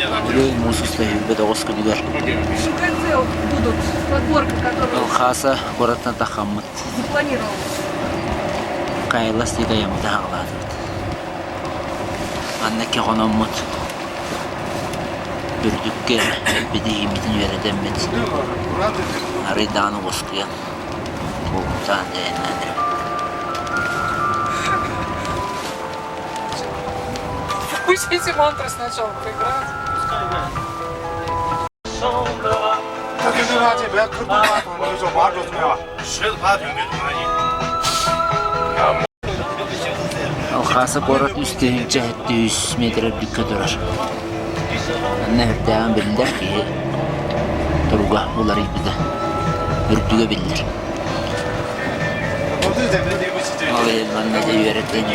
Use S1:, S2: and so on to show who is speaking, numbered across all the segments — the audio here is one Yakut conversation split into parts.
S1: Бүгүн муус устар 29 күнүгэр Алхааса куораттан таххаммыт Кайлас диэки айаммыты аҕалаатыбыт. Манна хономмут үрдүккэ эппитин үөрэтэммит арый даҕаны уоскуйан уһуктаан дьайаннаан эрэбит.
S2: Пусть эти мантры сначала проиграют.
S1: Алхааса куорат үс тыһыынча 700 метр үрдүккэ турар. Манна үрдээҕин биллэр киһи туруга уларыйбыта. Үрдүгэ биллэр. Ол иһин манна дьэ үөрэтэн,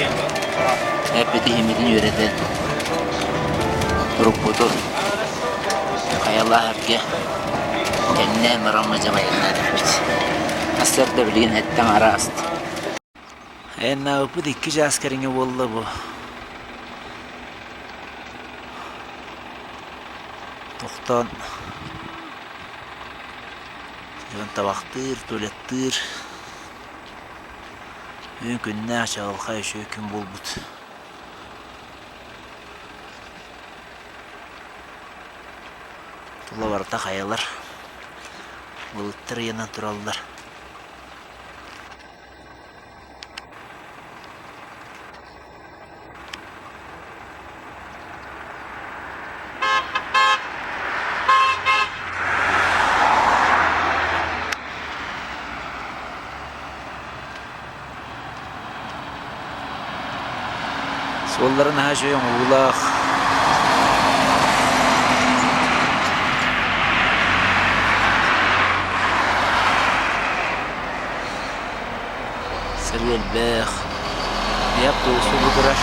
S1: эппит-иһиммитин үөрэтэн, турукпутун хайалаах эргэ кэннээн бараммыт дьэ байаннаан эрэбит. Сарсыарда билигин эттэн араас. Айаннаабыппыт икки чаас кэриҥэ буолла бу. Тохтоон дьон табахтыыр, туалеттыыр. Бүгүн күннээх чаҕылхай үчүгэй күн буолбут. Тула барыта хайалар, былыттар ыйанан тураллар. Суоллара наһаа үчүгэй оҥоһуулаах. Сырыы элбэх. Ийэ автобуска бу турар.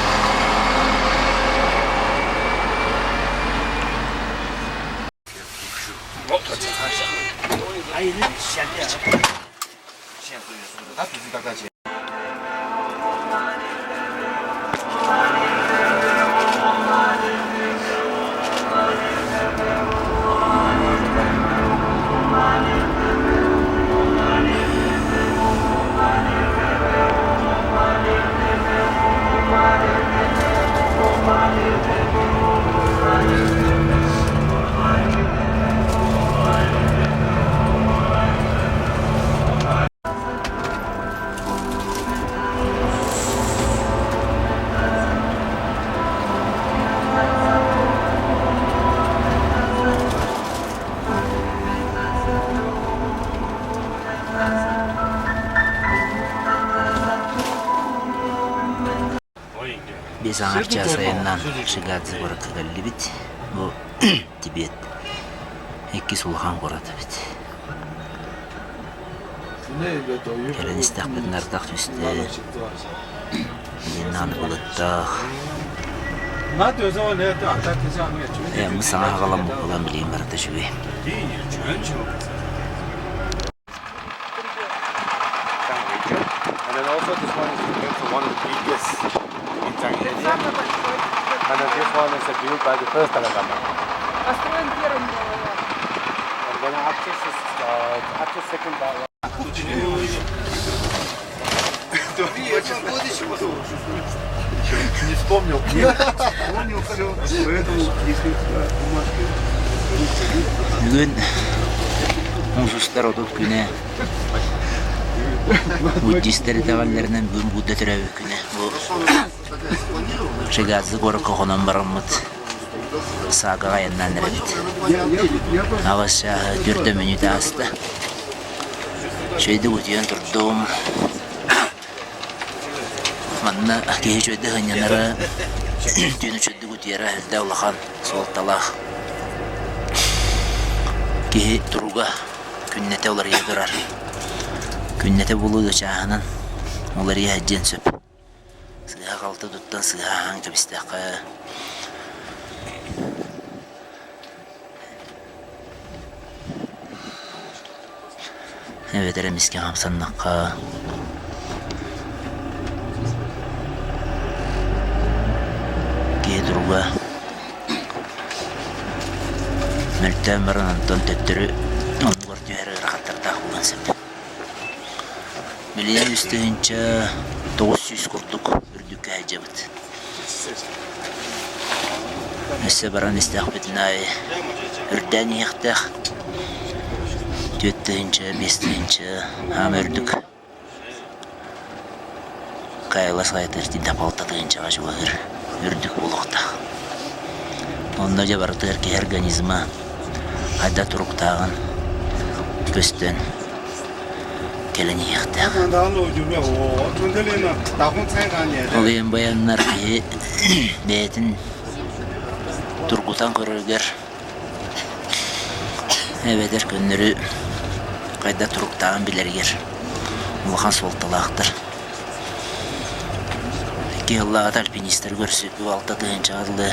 S1: Биэс аҥаар чаас айаннаан Шигадзе куоракка кэллибит. Бу Тибет иккис улахан куорат эбит. Кэлэн истэхпитинэ ардах түстэ. Диэн былыттаах. Ээ, саҥа аҕаламмыт буолан билигин барыта үчүгэй.
S3: And then also this one is built for one of the biggest in Zhangye. And then this one is built by the first Dalai Lama.
S2: Построен первым Далай Ламой.
S3: And then after, after second Dalai Lama.
S4: Не вспомнил. Нет, вспомнил все. Поэтому, если у тебя бумажка
S1: Бүгүн муус устар 30 күнэ буддистар итэҕэллэринэн бүгүн Будда төрөөбүт күнэ. Бу Шигадзе куоракка хонон бараммыт саагаҕа айаннаан эрэбит. Аҕыс чааһы түөрт мүнүүтэ ааста. Үчүгэйдик утуйан турдум. Манна киһи үчүгэйдик сынньанара, түүн үчүгэйдик утуйара элбэх улахан суолталаах. Киһи туруга күннэтэ уларыйа турар. Күннэтэ буолуо да чааһынан уларыйа сылдьыан сөп. Сыыһа-халты туттан сыыһа аһаан кэбистэххэ Эбэтэр эмискэ хамсаннахха киһи туруга. Мөлтөөн баран онтон төттөрү оннугар түһэр ыарахаттардаах буолуон сөп. Билигин 3900 курдук үрдүккэ сылдьабыт. Өссө баран истэхпитин аайы үрдээн иһиэхтээх. 4 тыһыынча, 5 тыһыынча хаама үрдүк. Кайлас хайатыгар тиийдэх 6 тыһыынчаҕа чугаһыыр үрдүк буолуохтаах. Онно дьэ барытыгар киһи организма хайдах туруктааҕын көстөн кэлэн иһиэхтээх. Ол иһин байаннар киһи бэйэтин тургутан көрөрүгэр эбэтэр көннөрү хайдах туруктааҕын билэригэр улахан суолталаахтар. Икки сыллааҕыта альпинистары көрсүбүт 6 тыһыынчаҕа дылы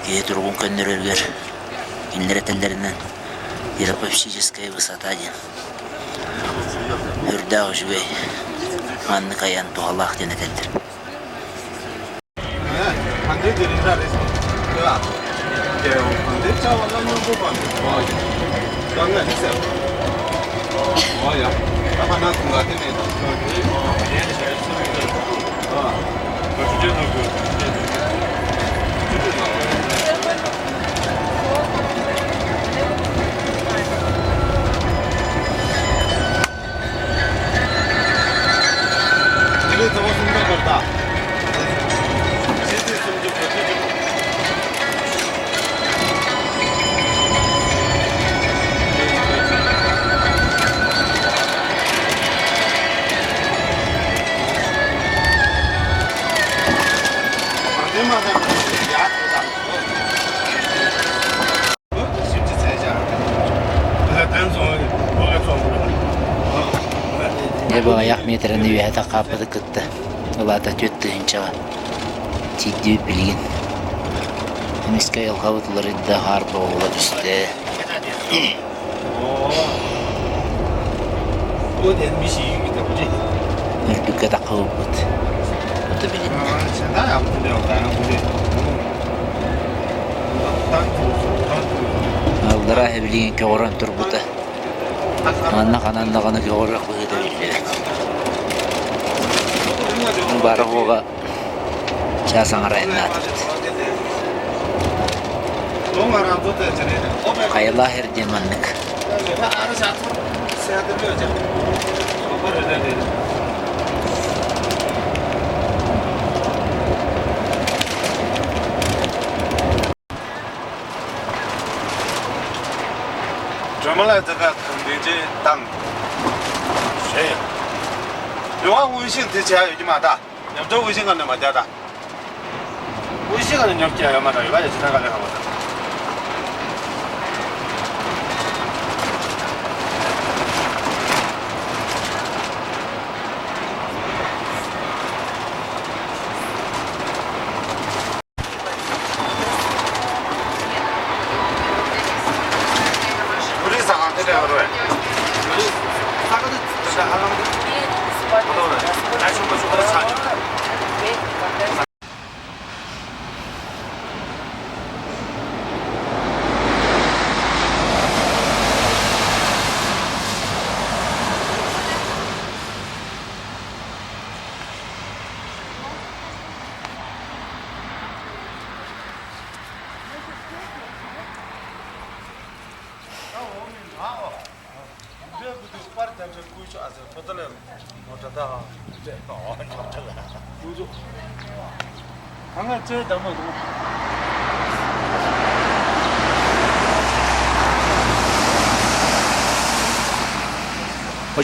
S1: киһи туругун көннөрөрүгэр кинилэр этэллэринэн гиропопсическая высота диэн үрдээх үчүгэй маннык айан туһалаах диэн этэллэр. Дьэ бу аҕыйах миэтэрэни үөһэ хааппыты кытта ылаата 4 тыһыынчаҕа тиийдибит билигин. Эмискэ айылҕабыт уларыйда, хаар буола түстэ. Үрдүккэ таххыбыппыт. Ото билиннэ. Аллараа билигин көҕөрөн турбута. Манна ханан даҕаны көҕөрөх быһыыта биллибэт. Бары уоҕа чаас аҥара айаннаатыбыт. Хайалаах эр диэн маннык.
S3: 专门来这个肯德基当谁？有啊，微信提前有就嘛大，你们这微信可能没加的，微信可能你要加要嘛的，有把就其他个的好嘛。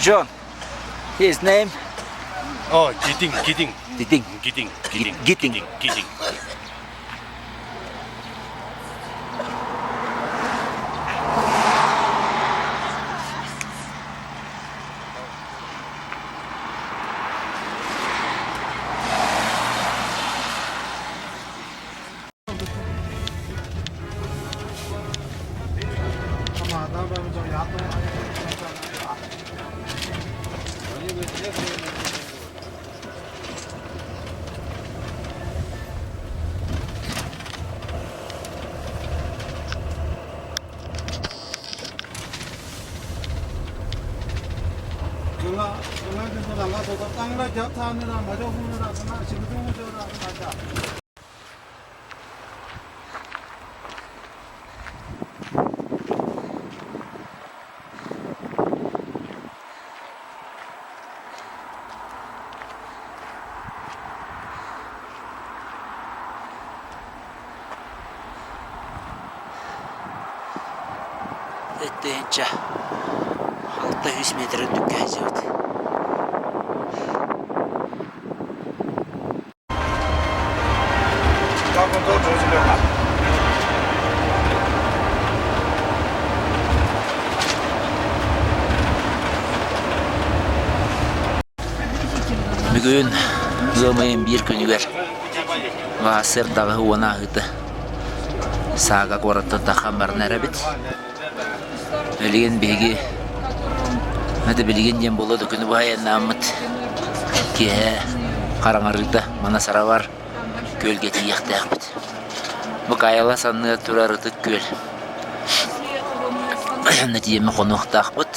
S1: John, his name?
S3: Oh, Giting, Giting,
S1: Giting.
S3: Giting, Giting,
S1: Giting.
S3: Giting.
S1: 6 метр үрдүккэ сылдьыбыт. Бүгүн ыам ыйын биир күнүгэр Ваасыр даҕаһы уон ааһыыта Саага куораттан таххан баран эрэбит. Билигин биһиги это билигин диэн буолуо да күнү быһа айаннааммыт киэһэ хараҥарыыта мана саравар күөлгэ тиийиэхтээхпит. Бу Каайала санныгар турар ытык күөл. Онно тиийэммит хонуохтаахпыт.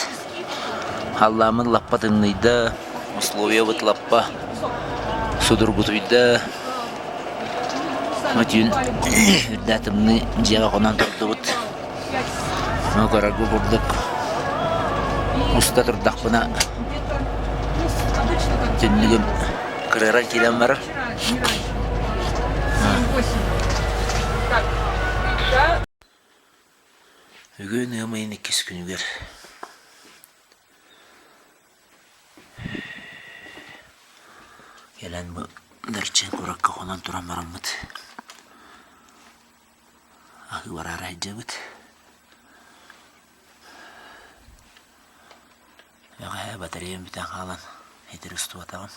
S1: Халлааммыт лаппа тымныйда, условиябыт лаппа судургутуйда. Түүн үрдээх тымныы дьиэҕэ хонон турдубут. Ону көрөргө курдук уста турдахпына түннүгүм кырыаран киирэн барар. Бүгүн ыам ыйын иккис күнүгэр кэлэн бу Дарчын куоракка хонон туран бараммыт аһыы бараары сылдьабыт. Бэҕэһээ батареям бүтэн хаалан итир устубатаҕым.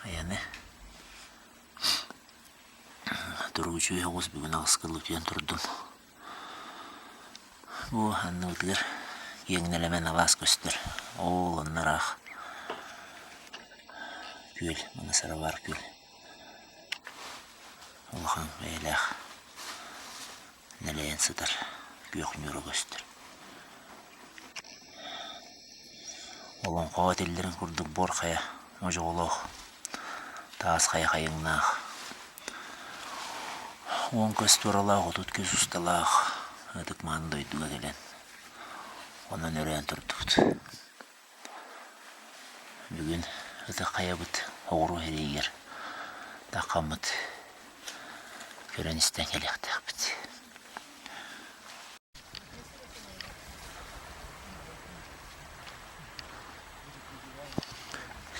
S1: Айаны Туругучуй оҕус бүгүн аҕыска утуйан турдум. Бу анныбытыгар киэҥ нэлэмэн алаас көстөр. Оол онно ыраах күөл, маны сарабаар күөл. Улахан бэйэлээх нэлэйэн сытар күөх ньуура көстөр. Олоҥхоҕо этиллэрин курдук буор хайа модьугулаах, таас хайа хайыҥнаах, 10 көс туоралаах, 30 көс усталаах ытык-мааны дойдуга кэлэн онон өрөөн турдубут. Бүгүн ытык хайабыт оҕуруо сирэйигэр таххаммыт көрөн-истэн кэлиэхтээхпит.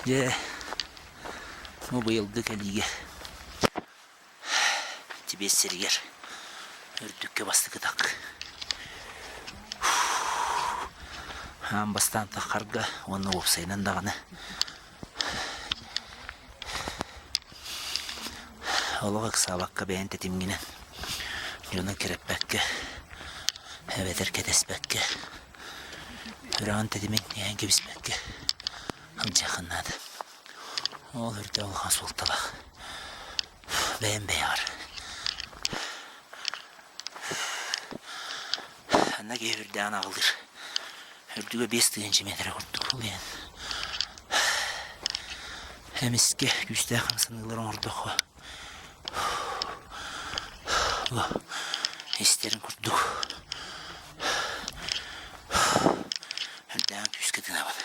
S1: Дьэ, бу быйылгы кэлиигэ Тибиэс сиригэр үрдүккэ бастакытак аан бастаан таххарга уонна уопсайынан даҕаны олох ыксаабакка бэйэҥ тэтимҥинэн дьону кирэппэккэ эбэтэр кэтэспэккэ үрэҕин тэтимин иһэн кэбиспэккэ сылдьыаххын наада. Ол үрдэ улахан суолталаах. Бэйэм бэйэҕэр. Анна киһи үрдээҕин аҕылыыр. Үрдүгэ 5000 метрэ курдук ол иһин эмискэ күүстээх хамсаныылар оҥордоххо истэрин курдук үрдээҕин күүскэ тыынабын.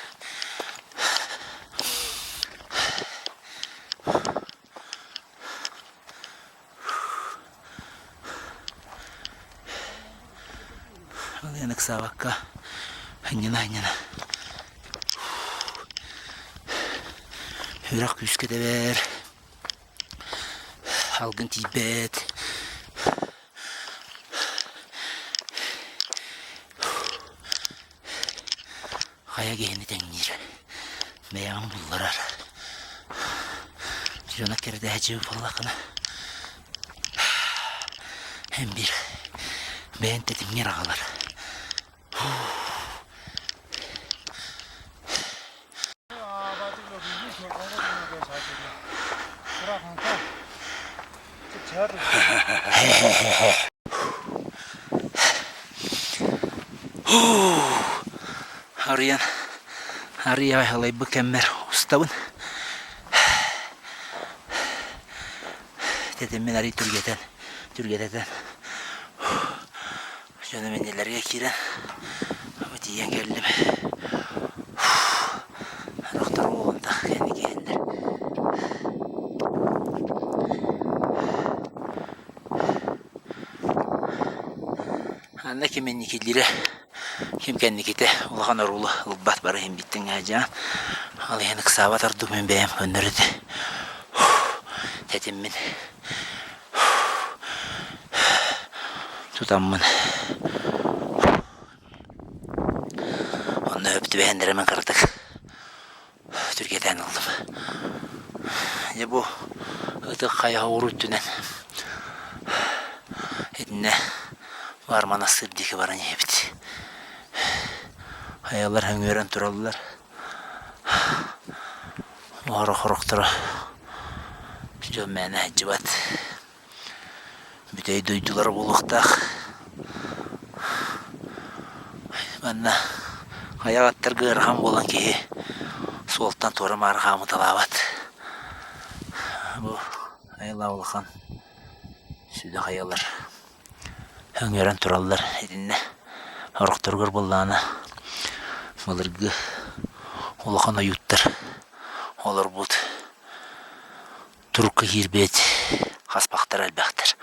S1: Ылыан ыксаабакка анньына-анньына үрэх күүскэ тэбэр, алгын тиийбэт. Хайа киһини тэҥниир, бэйэҕин булларар. Дьоно кэрдээччи буоллаххына, эн биир бэйэҥ тэтимҥэр аҕалар. Арыйан. Арыйа аһылайбыт кэммэр устабын. Тэтиммин арый түргэтэн, түргэтэтэн дьонум иннилэргэ киирэн тиийэн кэллим. Сорохтор уолунта кэнники иһэллэр. Анна ким инникилиирэ, ким кэнникитэ улахан оруолу ылбат бары иһин биттиҥ дьаан. Ол иһин ыксаабат ордук мин бэйэм көннөрү тэтиммин тутаммын онно өп түбэһэннэримин кыратык түргэтээн ыллым. Дьэ бу ытык хайа ууру үрдүнэн итиннэ баар манастыыр диэки баран иһэбит. Хайалар сөҥүөрэн тураллар. Оһоро-хорохторо дьон мээнэ сылдьыбат. Бүтэй дойдулара буолуохтаах. Манна хайа аттарга ыарахан буолан киһи суолтан туора-маары хаамыталаабат. Бу айылаа улахан сүдү хайалар өҥүөрэн тураллар итиннэ орохторугар буоллаҕына былыргы улахан ойууттар олорбут турукка киирбит хаспахтара элбэхтэр.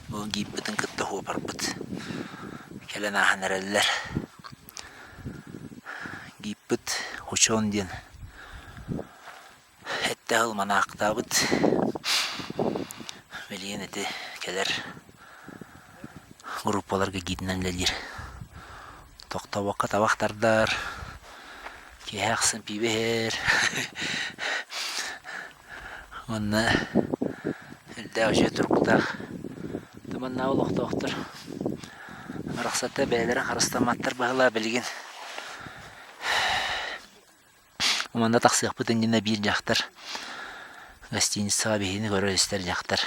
S1: Бу гииппитин кытта хуопарбыт кэлэн ааһан эрэллэр. Гииппит Хучон диэн эттээх ылманаахтаабыт. Билигин ити кэлэр группаларга гиидинэн үлэлиир. Тохтобокко табах тардар, киэһэ ахсын пиибэ иһэр. Уонна элдээх үчүгэй туруктаах туманнаах олохтоохтор барахсаттар бэйэлэрин харыстамматтар быһыылаах билигин. Манна тахсыахпыт иннинэ биир дьахтар гостиницаҕа биһигини көрөр-истэр дьахтар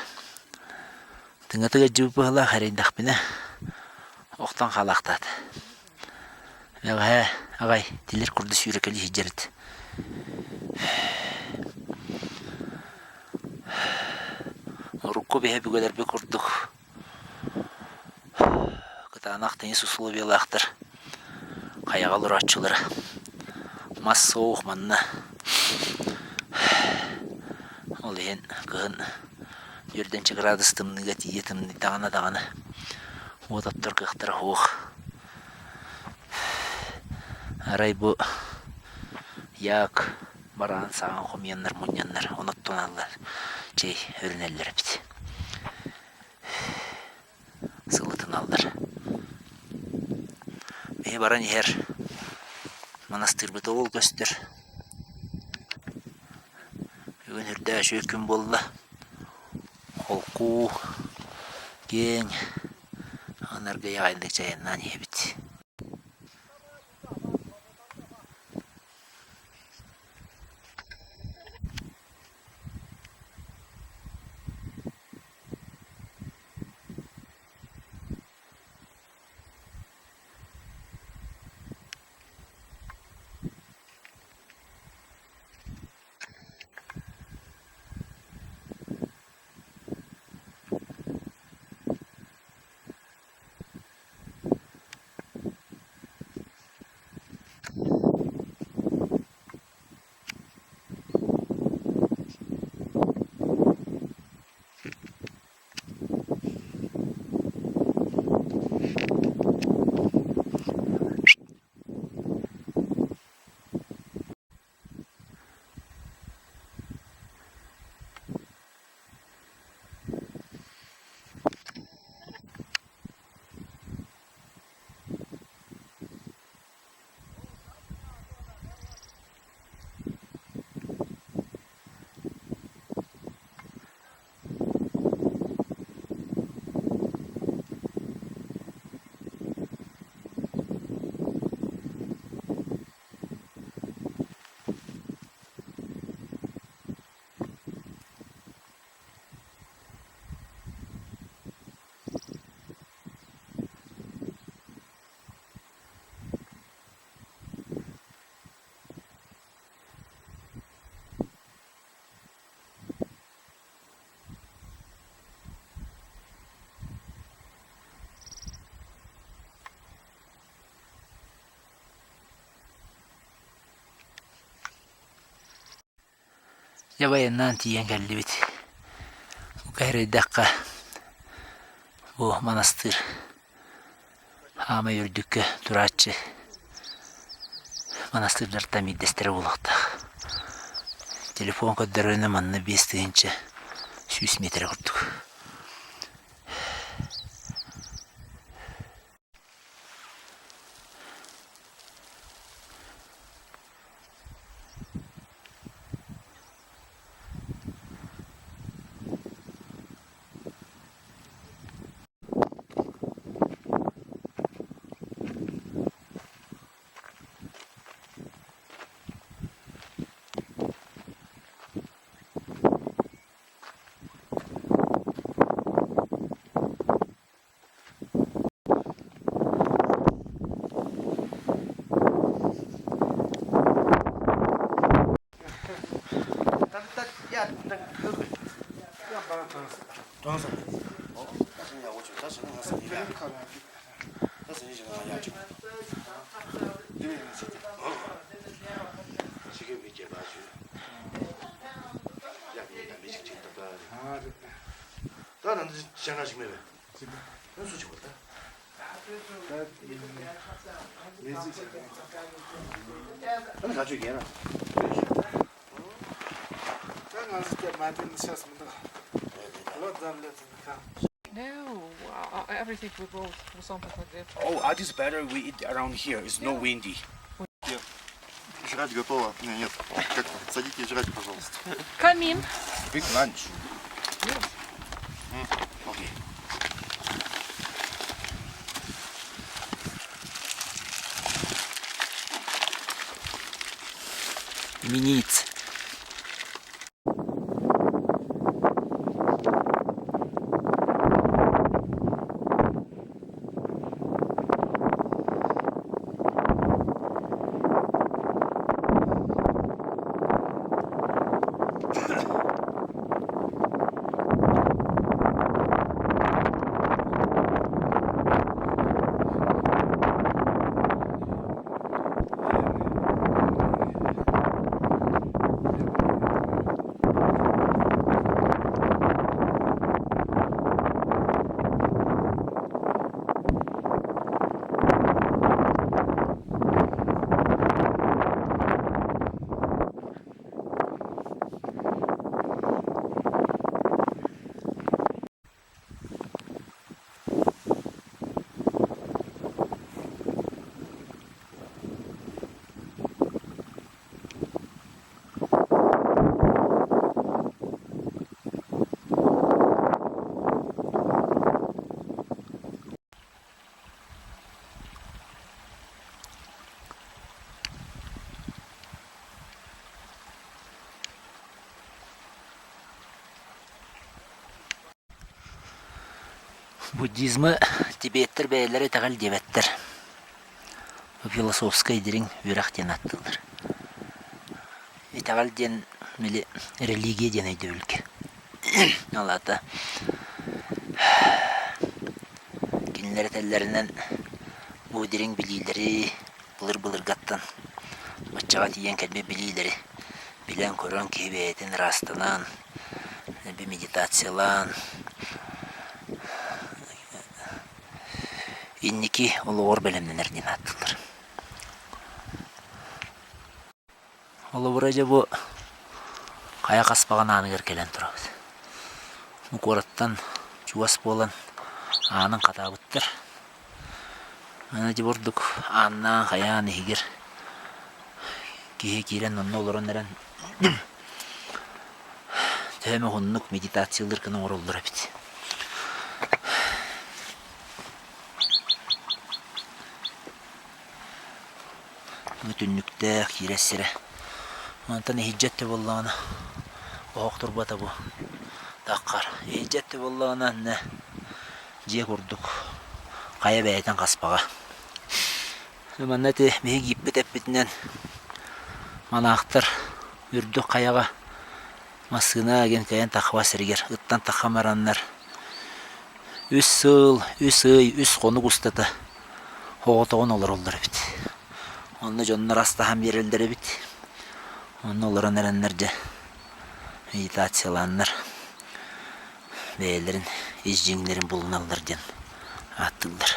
S1: тыҥатыгар дьыбыт быһыылаах эрэйдэхпинэ охтон хаалаахтаата. Бэҕэһээ аҕай тилир курдук сүүрэкэлии сылдьар этэ. Урукку биһи өбүгэлэрбит курдук кытаанах теннис условиялаахтар хайаҕа олорооччулара мас суох манна ол иһин кыһын үөрдэнчи градус тымныыга тиийэ тымныйдаҕына даҕаны уот оттор кыахтара суох. Арай бу як бараан саҕан хомуйаннар мунньаннар оноттоналлар чэй өрүнэллэр эбит. Сылытыналлар. Биһи баран иһэр манастыырбыт ол көстөр. Бүгүн үрдээх үчүгэй күн буолла. Холкуу, киэҥ, анаргыйа аҕайдык чайаннаан иһэбит. Дьэ байаннаан тиийэн кэллибит. Бука эрэйдэххэ бу манастыыр Хаамай үрдүккэ турааччы манастыырдартан биирдэстэрэ буолуохтаах. Телефон көрдөрөрүнэн манна 5100 миэтэрэ курдук.
S2: No, uh, everything we bought or something like that.
S3: Oh, I just better we eat around here. It's no windy.
S4: Жрать готово. Не, нет, как там? Садитесь жрать, пожалуйста.
S2: Камин.
S3: Big lunch. Okay.
S1: Именинница. Буддизмы тибеттэр бэйэлэрэ итэҕэл диэбэттэр. Философскай дириҥ үөрэх диэн ааттыыллар. Итэҕэл диэн били религия диэн өйдөбүлгэ. Ол аата кинилэр этэллэринэн бу дириҥ билиилэри былыр-былыргаттан баччаҕа тиийэн кэлбит билиилэри билэн-көрөн киһи бэйэтин ыраастанан, медитациялаан инники олоҕор бэлэмнэнэр диэн ааттыыллар. Холобура дьэ бу хайа хаспаҕын ааныгар кэлэн турабыт. Бу куораттан чугас буолан аанын хатаабыттар. Аны ити курдук ааннаан хайаан иһигэр киһи киирэн онно олорон эрэн төһө эмэ уһуннук медитациялыыр гына оҥороллор эбит. Түннүктээх киирэр сирэ. Мантан иһирдьэ өттө буоллаҕына оһох турбата бу таххар. Иһирдьэ өттө буоллаҕына иннэ дьиэ курдук хайа бэйэтин хаспаҕа. Манна ити биһиги гииппит эппитинэн манаахтар үрдүк хайаҕа массыына диэн кэлэн таххаба сиригэр ыттан таххан бараннар үс сыл, үс ый, үс хонук устата оҕотоҕун олороллор эбит. Онно дьоннор ас таһан биэрэллэр эбит. Онно олорон эрэннэр дьэ. Медитациялааннар бэйэлэрин ис дьиҥнэрин булуналлар диэн ааттыыллар.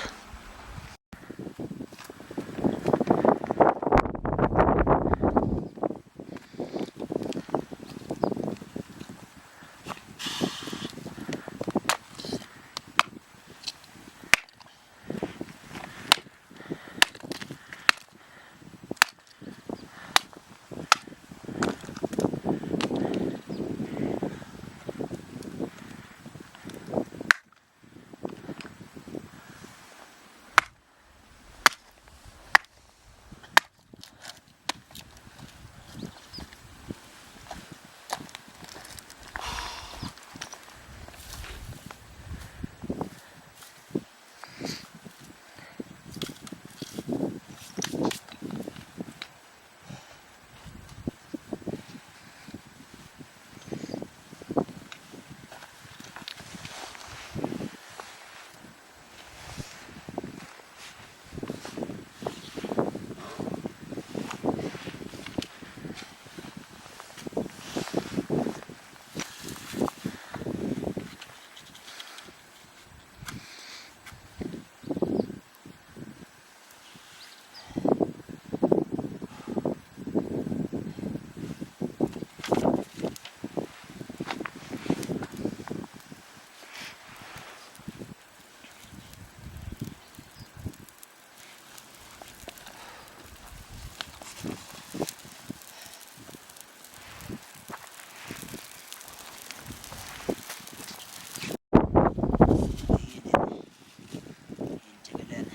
S1: Инчэкэлээн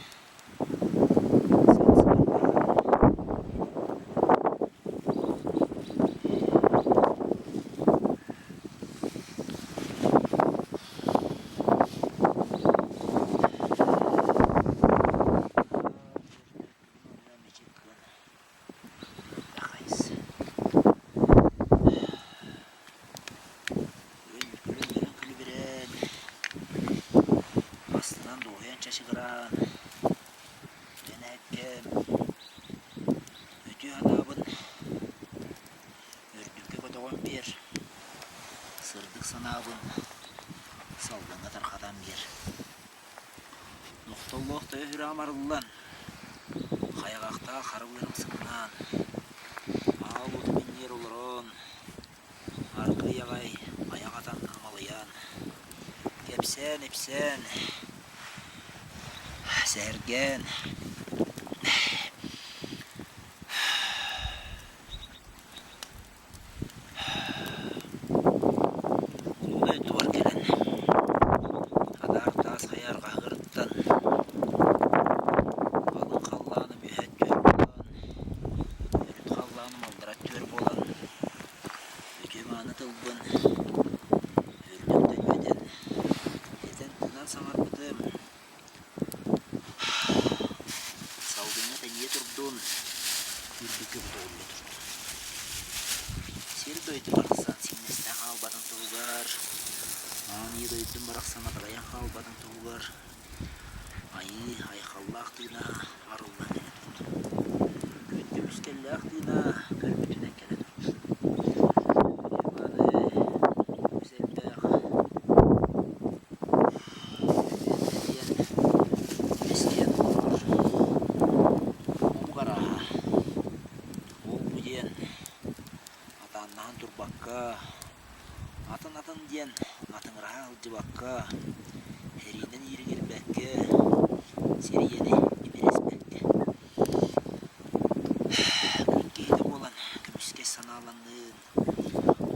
S1: Күлүбүрээн, астынан дуоһуйан чачыгыраан, тэнэккэм, үтүө санаабын үрдүккэ көтөҕөн биэр, сырдык санаабын салгыҥҥа тарҕатан биэр. Нохтоллоох төһө сүрэҕим арыллан, хайҕахтаах хара быарым сымнаан, аал уотум иннигэр олорон, аргыый аҕай айах атан амалыйан, кэпсээн-ипсээн, сэһэргээн Улуу дойдубар кэлэн, адаар таас хайа арҕаһыырыттан, алын халлааным үөһэ өттүгэр буолан, үрүт халлааным аллара өттүгэр буолан, үтүө-мааны тылбын үрдүктэн үөтэн, этэн-тыынан саҥарбытым, Салгыҥҥа тэнийэ турдун, үрдүккэ көтөҕүллэ турдун. Сир-дойду барахсан сиҥнэстэн хаалбатын туһугар, аан ийэ дойдум барахсан адарайан хаалбатын туһугар айыы айхаллаах тыына арыллан кэлэ турдун. Күн көмүскэллээх тыына көрбүтүнэн кэлэ турдун. Үтүө-мааны үгүс элбэх Диэн эстиэн олорор омук арааһа ол-бу диэн атааннаһан турбакка, атын-атын диэн атыҥыраһа сылдьыбакка, эриинэн ииригирбэккэ, сир ийэни имирэспэккэ күн киһитэ буолан көмүскэс санааланнын,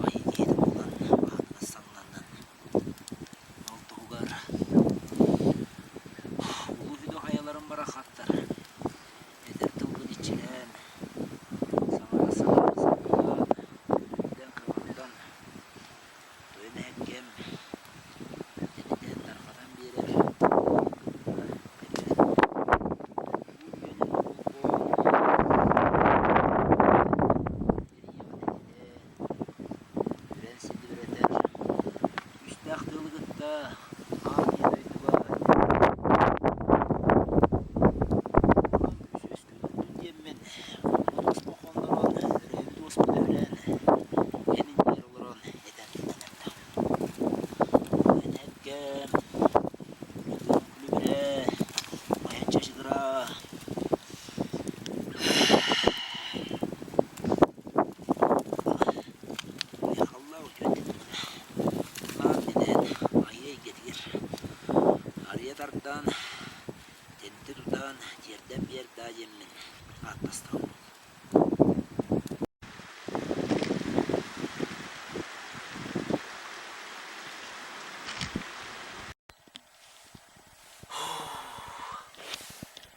S1: айыы киһитэ буолан аһыныгас саҥнаннын. Ол туһугар улуу Бүдү хайаларын барахаттар этэр тылбын иччилээн, саҥара-саҥара саргылаан, күлүрдэн-кыҕырдан, тойон эһэккэм тэнитэн тарҕатан биэрэр кытта кэлэн уу үөнүн холбоон, эрийэҕин этинэн, үрэн силлибирэтэр Үстээх тыалы кытта аан ийэ дойдуга улахан күүс үөскүүр диэммин хоммут оспох хоннорон, өрөөбүт уоспут өһүрэн, эн иннигэр олорон этэ. Эбэккэм, күлүгүрэ, айан чачыгыра. Айхаллаах үтүөттэн аан дэнэн айыы эйгэтигэр арыйа тардан, тэнитэ тутан, тиэрдэн биэр даа диэммин ааттастаҕым.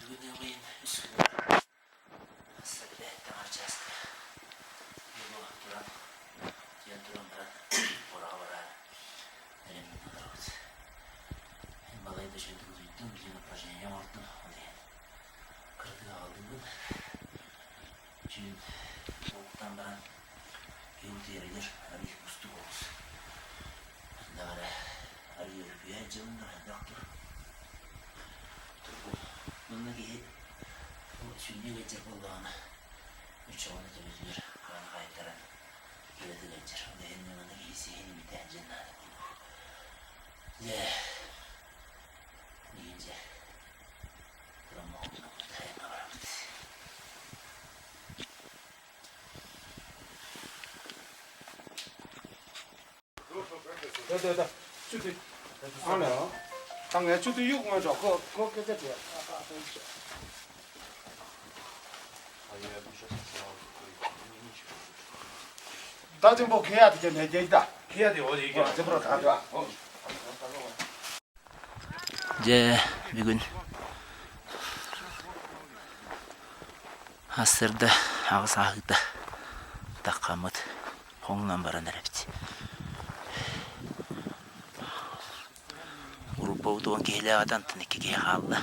S1: Бүгүн ыамыйын үс күнүгэр Сэрбээттэн арчааска буолуо туран, тиийэн туран баран ураҕа бараары бэлэммин олоробут. Мин балай да үчүгэйдик утуйдум, билигин упражнение оҥордум, ол иһин кыратык аҕалыыбын. Түүн уһуктан баран киһи утуйарыгар арыый уустук олус. Ханна эрэ арыый өрүкүйэ сылдьабын да хайдах дуо? Тургу. Манна киһи Ол сүнньэ ыалдьар буоллаҕына, оччоҕуна төбөтүгэр хаан хаайтаран төбөтө ыалдьар. Ол иһин маны киһи сиһин имитэ дьэн наада буолуо. Дьэ, билигин дьэ туран моһуоннаммыт айаҥҥа барабыт.
S3: 对对对，就对，上了，当然就对有光照，搞搞个这这。
S1: Дьэ, бүгүн сарсыарда аҕыс ааһыыта таххаммыт хоҥнон баран эрэбит. Группабыт уон киһилээх этэ, онтон икки киһи хаалла.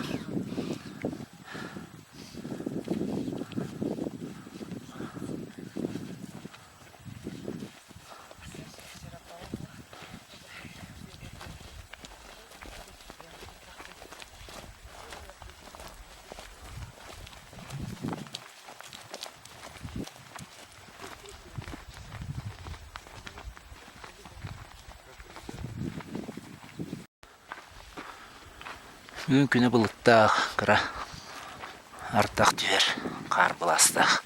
S1: Бүгүн күнэ былыттаах, кыра ардах түһэр, хаар былаастаах.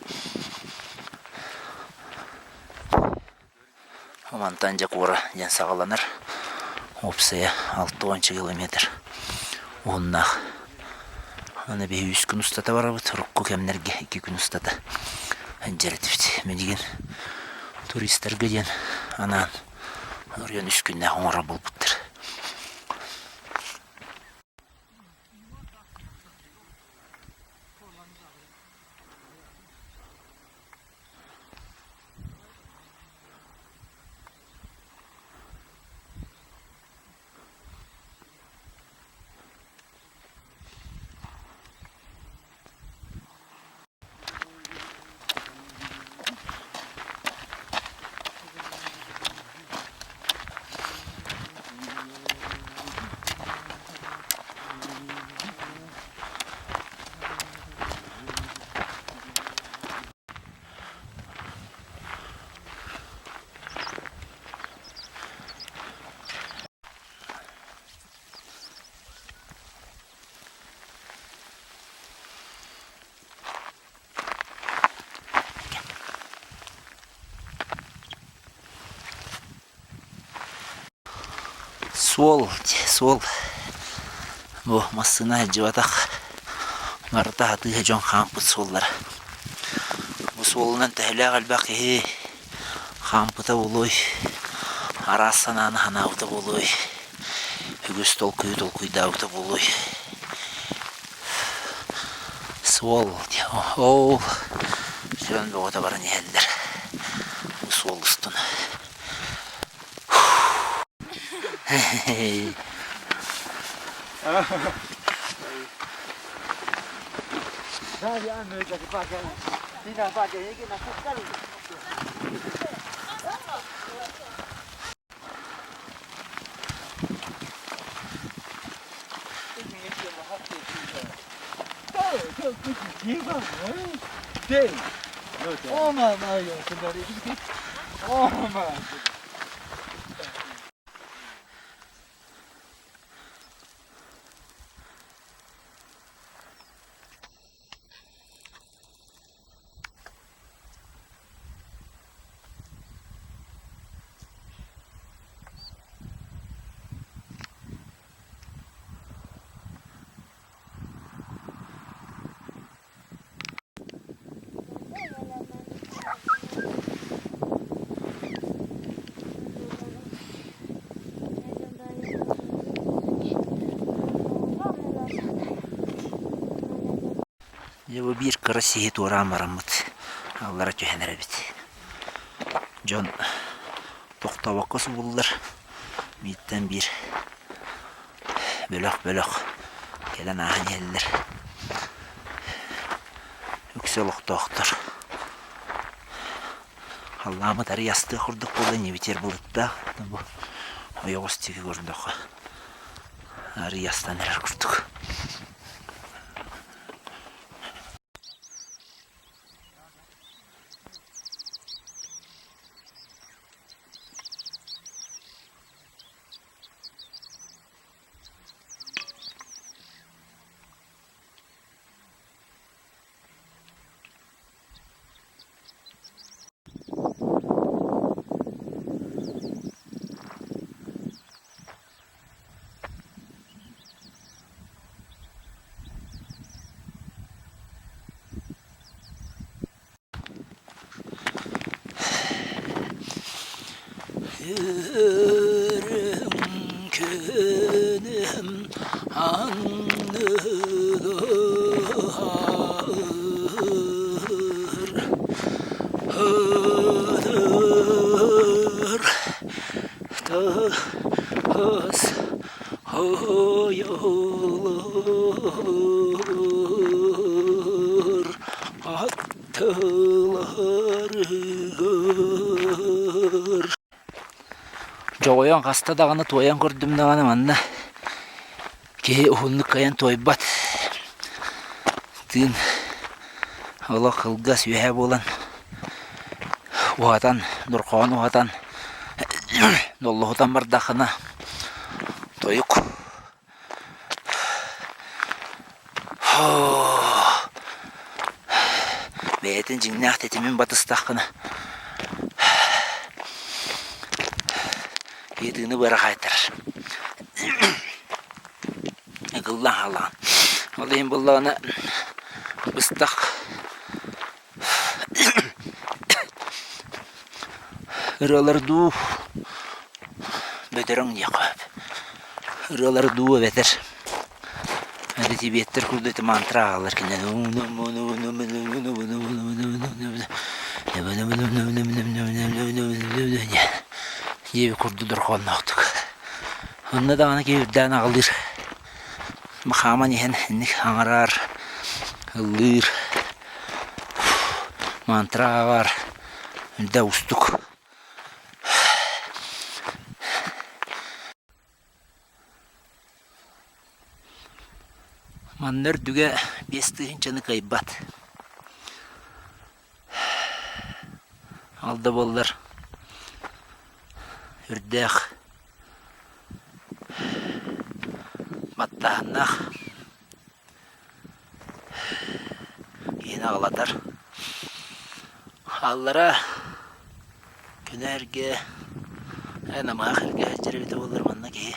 S1: Мантан дьэ куора диэн саҕаланар. Уопсайа 60 километр уһуннаах. Аны биһи үс күн устата барабыт, урукку кэмнэргэ икки күн устата сылдьар этибит. Билигин туристарга диэн анаан оройуон үс күннээх оҥорор буолбуттар. Суол, суол бу массыына сылдьыбатах барыта атыыһа дьон хаампыт суоллара. Бу суолунан төһөлөөх элбэх киһи хаампыта буолуой, араас санааны санаабыта буолуой, үгүс толкуйу толкуйдаабыта буолуой. Суол ол сүрүн бөҕөтө баран иһэллэр бу суол устун. Дьэ бу биир кыра сиһи туораан бараммыт аллара түһэн эрэбит. Дьон тохтообокко субуллар бииртэн биир бөлөх-бөлөх кэлэн ааһан иһэллэр. Үксэ олохтоохтор. Халлааммыт арыый астыах курдук буолла, ньибитиэр былыттаах. Бу ойоҕос диэки көрдөххө арыый астан эрэр курдук. Үрүҥ күнүм анныгар Ытыр тыс ойолор аттыларыгар Дьоҕойон хаста даҕаны туойан көрдүм даҕаны манна киһи уһуннук кыайан туойбат. Тыын олох кылгас үөһэ буолан уһатан, дорхоон уһатан доллоһутан бардаххына тойук Бэйэтин дьиҥнээх тэтимин батыстаххына киһи тыыны быара хаайтарар. Ыгыллан хаалаҕын. Ол иһин буоллаҕына быстах ырыалар дуу бөтөрөҥ диэххэ сөп. Ырыалар дуу эбэтэр тибиэттэр курдук ити мантра ааҕаллар кинилэр диэбит курдук дорҕоонноохтук. Онно даҕаны киһи үрдээн аҕылыыр. Хааман иһэн инник аҥараар, ыллыыр, мантра ааҕар үрдэ уустук. Манна үрдүгэ 5000-ны кыайбат. Ол да буоллар үрдээх баттааһыннаах иһин аҕалатар. Аллара күнэ эргэ, ээ намыһах эргэ сылдьар эбитэ буоллар манна киһи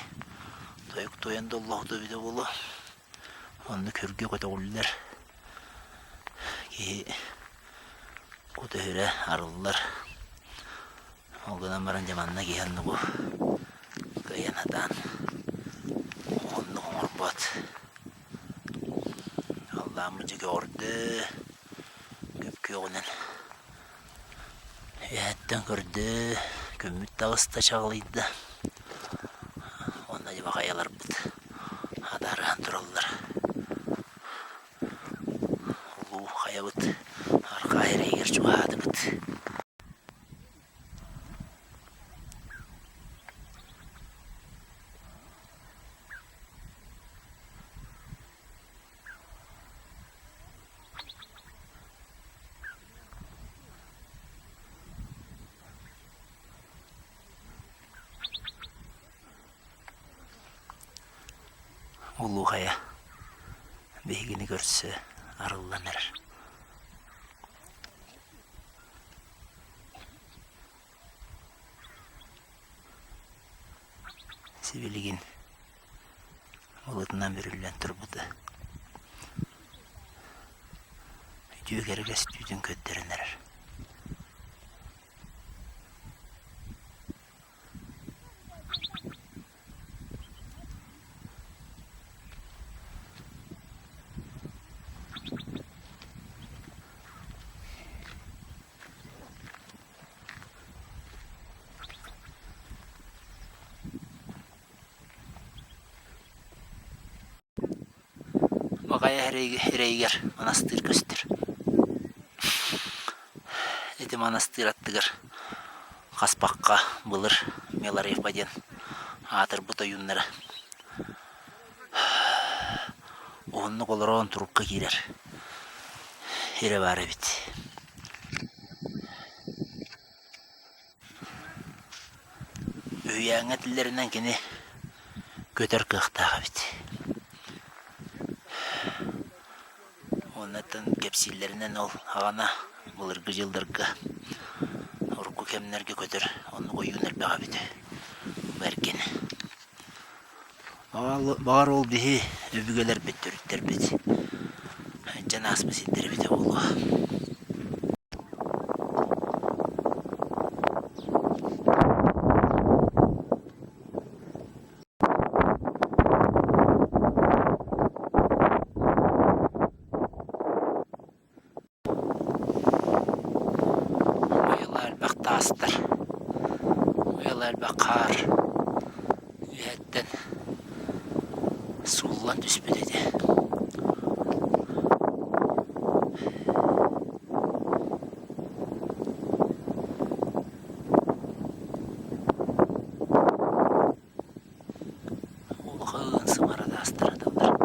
S1: тойук туойан да оллоһута эбитэ буолуо. Оннук үргэ көтөҕүллэр киһи кута-сүрэ арыллар. Ол гынан баран дьэ манна киһи оннугу кыайан сатаан оннук оҥорбот. Халлааммыт дьэ көҕөрдө, күп-күөҕүнэн үөһэттэн көрдө, күммүт таҕыста чаҕылыйда. Уонна дьэ хайаларбыт адаарыһан тураллар. Улуу хайабыт арҕаа эрэйигэр чугаһаатыбыт. Улуу хайа биһигини көрсө арыллан эрэр. Сибилигин былытынан бүрүллэн турбута. Үтүө кэрэ көстүүтүн көрдөрөн эрэр. хайа эрэйигэр манастыыр көстөр. Ити манастыыр аттыгар хаспахха былыр Миларевпа диэн аатырбыт ойууннара уһуннук олорон турукка киирэр сирэ баар эбит. Үһүйээҥҥэ этиллэринэн кини көтөр кыахтаах эбит. Уонна кэпсииллэринэн ол аҕана былыргы дьылларга урукку кэмнэргэ көтөр оннук ойуун элбэх эбит бэргин. Баҕар ол биһи өбүгэлэрбит төрүттэрбит дьон ааспыт сирдэрэ эбитэ буолуо. Уйала элбэх таастар, уйала элбэх хаар үөһэттэн сууллан түспүт этэ. Улахан сымара таастар аталлар.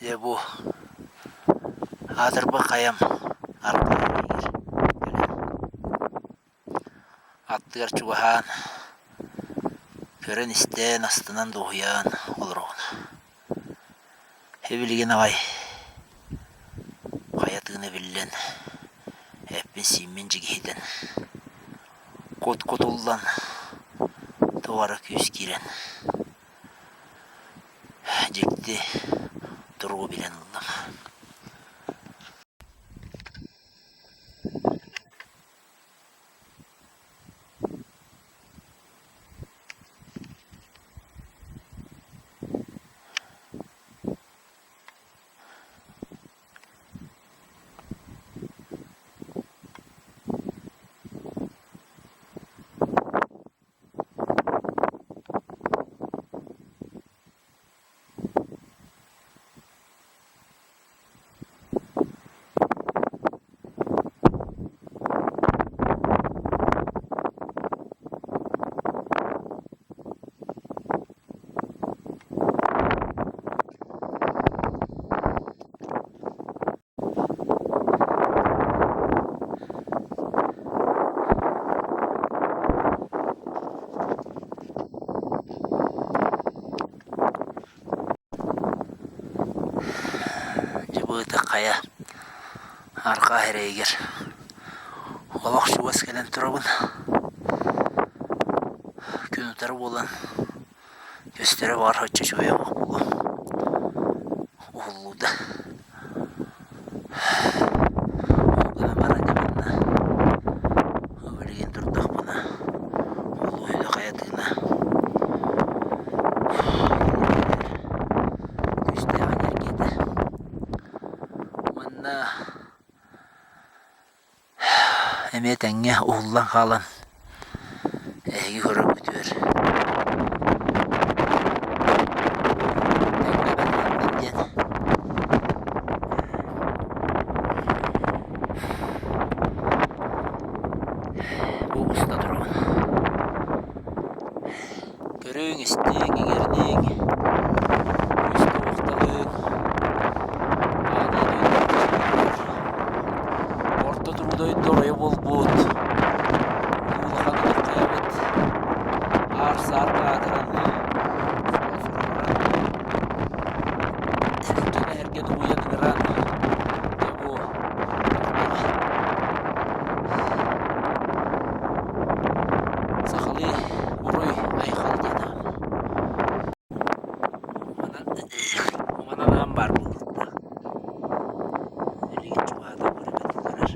S1: Дьэ бу аатырбыт хайам арҕаа иһигэр кэлэн аттыгар чугаһаан көрөн-истэн астынан дуоһуйан олоробун. Эбилигин аҕай хайа тыына биллэн, эппин-сииммин дьигиһитэн, кут-кутуллан, туора күүс киирэн, дьикти туругу билэн ыллым. Дьыбыыта хайа арҕаа эрэйигэр олох чугас кэлэн турабын. Күн утары буолан көстөрө баҕар соччо үчүгэй оһох буолуо. Уһуллуута. Ол гынан баран дьэ манна билигин турдахпына ол уһуйда хайа тыына. Этэҥҥэ уһуллан хаалан эһиги көрөргүтүгэр тэҥҥэ барыллан диэн бу уста турабын. Көрүҥ, истиҥ, иҥэриниҥ, күүстэ-уохталыҥ, ааныы Орто туруу дойду оройо буолбут, улуу улахан ытык аар-саар аатыран, суол сураҕыран, дьоно эргэн угуйан ыҥыран, дьэ бу Сахалыы уруй айхал диэн Манан аан баар буолуохтаах. Билигин чугаһата көрөр.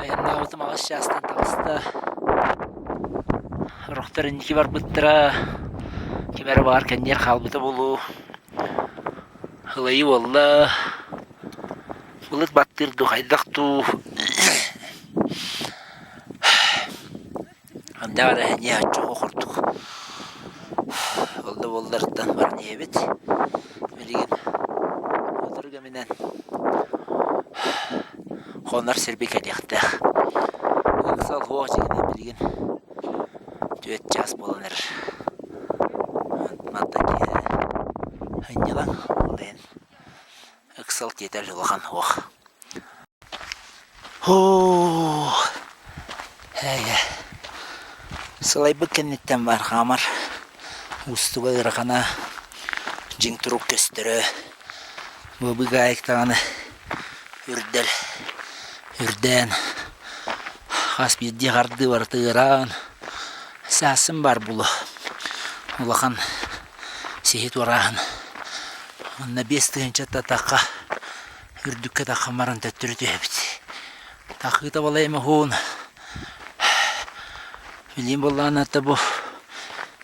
S1: Айаннаабытым аҕыс чаастан таҕыста. Сорохтор инники барбыттара, ким эрэ баҕар кэнниэр хаалбыта буолуо. Ылайыы буолла, былыт баттыыр дуу, хайдах дуу Хандаах эрэ эниэ оччоҕо курдук ол да буолларыттан баран иһэбит. Билигин сотору кэминэн хонор сирбит кэлиэхтээх. Ыксал суох дьиҥинэн билигин түөрт чаас буолан эрэр. Мантан киэһэ сынньалаҥ ол иһин ыксал тиэтэл улахан суох. Һуу, эйэ, сылайбыт кэнниттэн баар хаамар уустуга ыарахана, дьиҥ турук көстөрө, быбыгаайык даҕаны үрдэл үрдээн, хас биирдии хардыы барыта ыараан, саасын баар буолуо, улахан сиһи туорааһын. Уонна 5000 атахха үрдүккэ таххан баран төттөрү түһэбит. Тахыыта балай эмэ уһун. Билигин буоллаҕына ата бу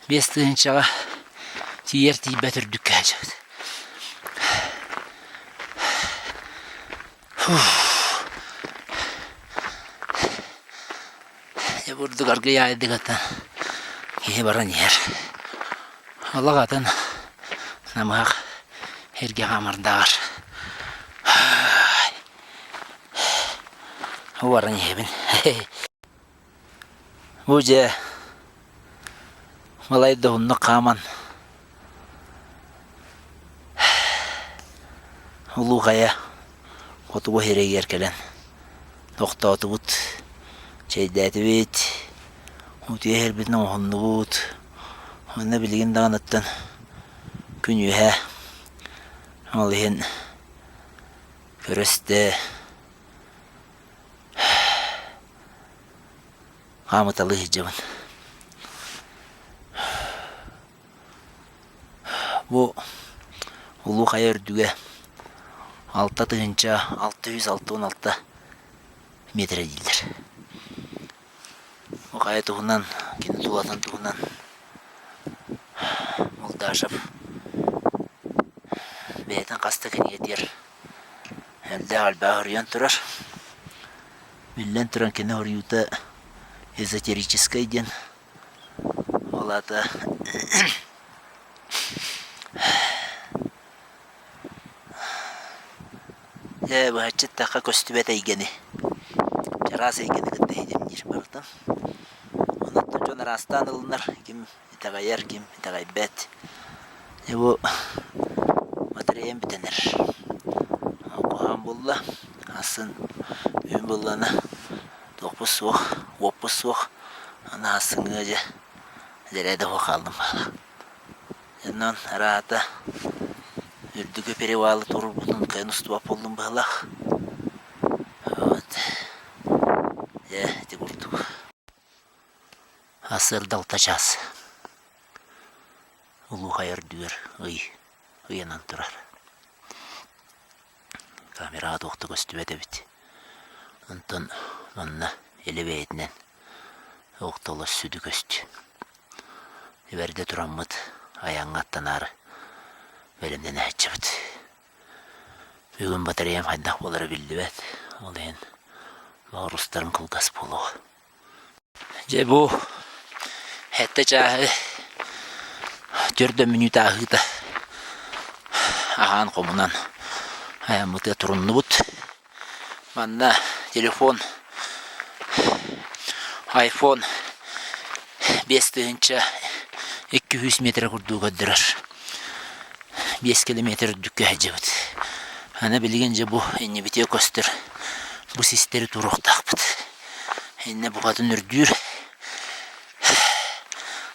S1: 5000-ҕа тиийэр тиийбэт үрдүккэ сылдьабыт. Дьэ бурдук аргыый аайдык атын киһи баран иһэр. Олох атын намыһах сиргэ хаамардааҕар баран иһэбин. Бу дьэ балай да уһуннук хааман Улуу Хайа хотугу сирэйигэр кэлэн тохтоотубут, чэйдээтибит, утуйа иһэрбитин оҥоһуннубут. Уонна билигин даҕаныттан күн үөһэ ол иһин көрө-истэ хаамыталыы сылдьабын. Бу Улуу Хайа үрдүгэ 6666 миэтэрэ дииллэр. Бу хайа туһунан, кини тулатын туһунан Молдашев бэйэтин хас да кинигэтигэр элбэх элбэҕи суруйан турар. Биллэн туран кини суруйуута эзотерическай диэн Ол аата дьэ быһаччы эттэххэ көстүбэт эйгэни, чараас эйгэни кытта ситимниир барытын. Онон дьон араастаан ылынар, ким итэҕэйэр, ким итэҕэйбэт. Дьэ бу батареям бүтэн эрэр. Куһаҕан буолла, аасын бүгүн буоллаҕына туохпут суох, уоппут суох. Аны сарсыҥҥыга дьэ дьэрээ да суох хааллым. Онон араата. Үрдүкү перевалы туруорбутун кыайан устубат буоллум быһыылаах. Вот. Дьэ, ити курдук. Сарсыарда алта чаас. Улуу хайа үрдүгэр ый ыйанан турар. Камераҕа туох да көстүбэт эбит. Онтон манна илэ бэйэтинэн охтолос сүдү көстүү. Бэрдэ тураммыт айаҥҥа аттанаары бэлэмнэнэ сылдьабыт. Бүгүн батареям хайдах буолара биллибэт, ол иһин боҕурустарым кылгас буолуо. Дьэ бу сэттэ чааһы төрдө мүнүүтэ ааһыыта аһаан хомунан айаммытыгар туруннубут. Манна телефон айфон 5200 метрэ курдук көрдөрөр. 5 километр үрдүккэ сылдьабыт. Аны билигин дьэ бу иннибитигэр көстөр бу систэри туруохтаахпыт. Иннэ букатын үрдүүр.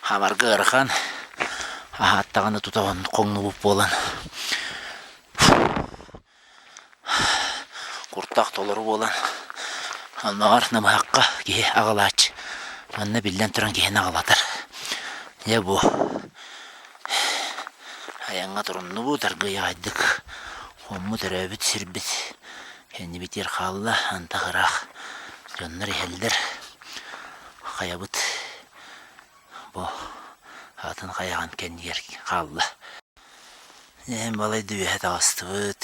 S1: Хамарга ыарахан аһааттаҕына тута хоҥнубут буолан Куртах толору буолан, оннооҕор намыһахха киһи аҕалааччы. Манна биллэн туран киһини аҕалатар. Дьэ бу айаҥҥа туруннубут, аргыый аҕайдык хоммут өрөөбүт сирбит кэннибитигэр хаалла, антах ыраах дьоннор иһэллэр. Хайабыт бу атын хайаҕын кэннигэр хаалла. Эһэм балайда үөһэ таҕыстыбыт.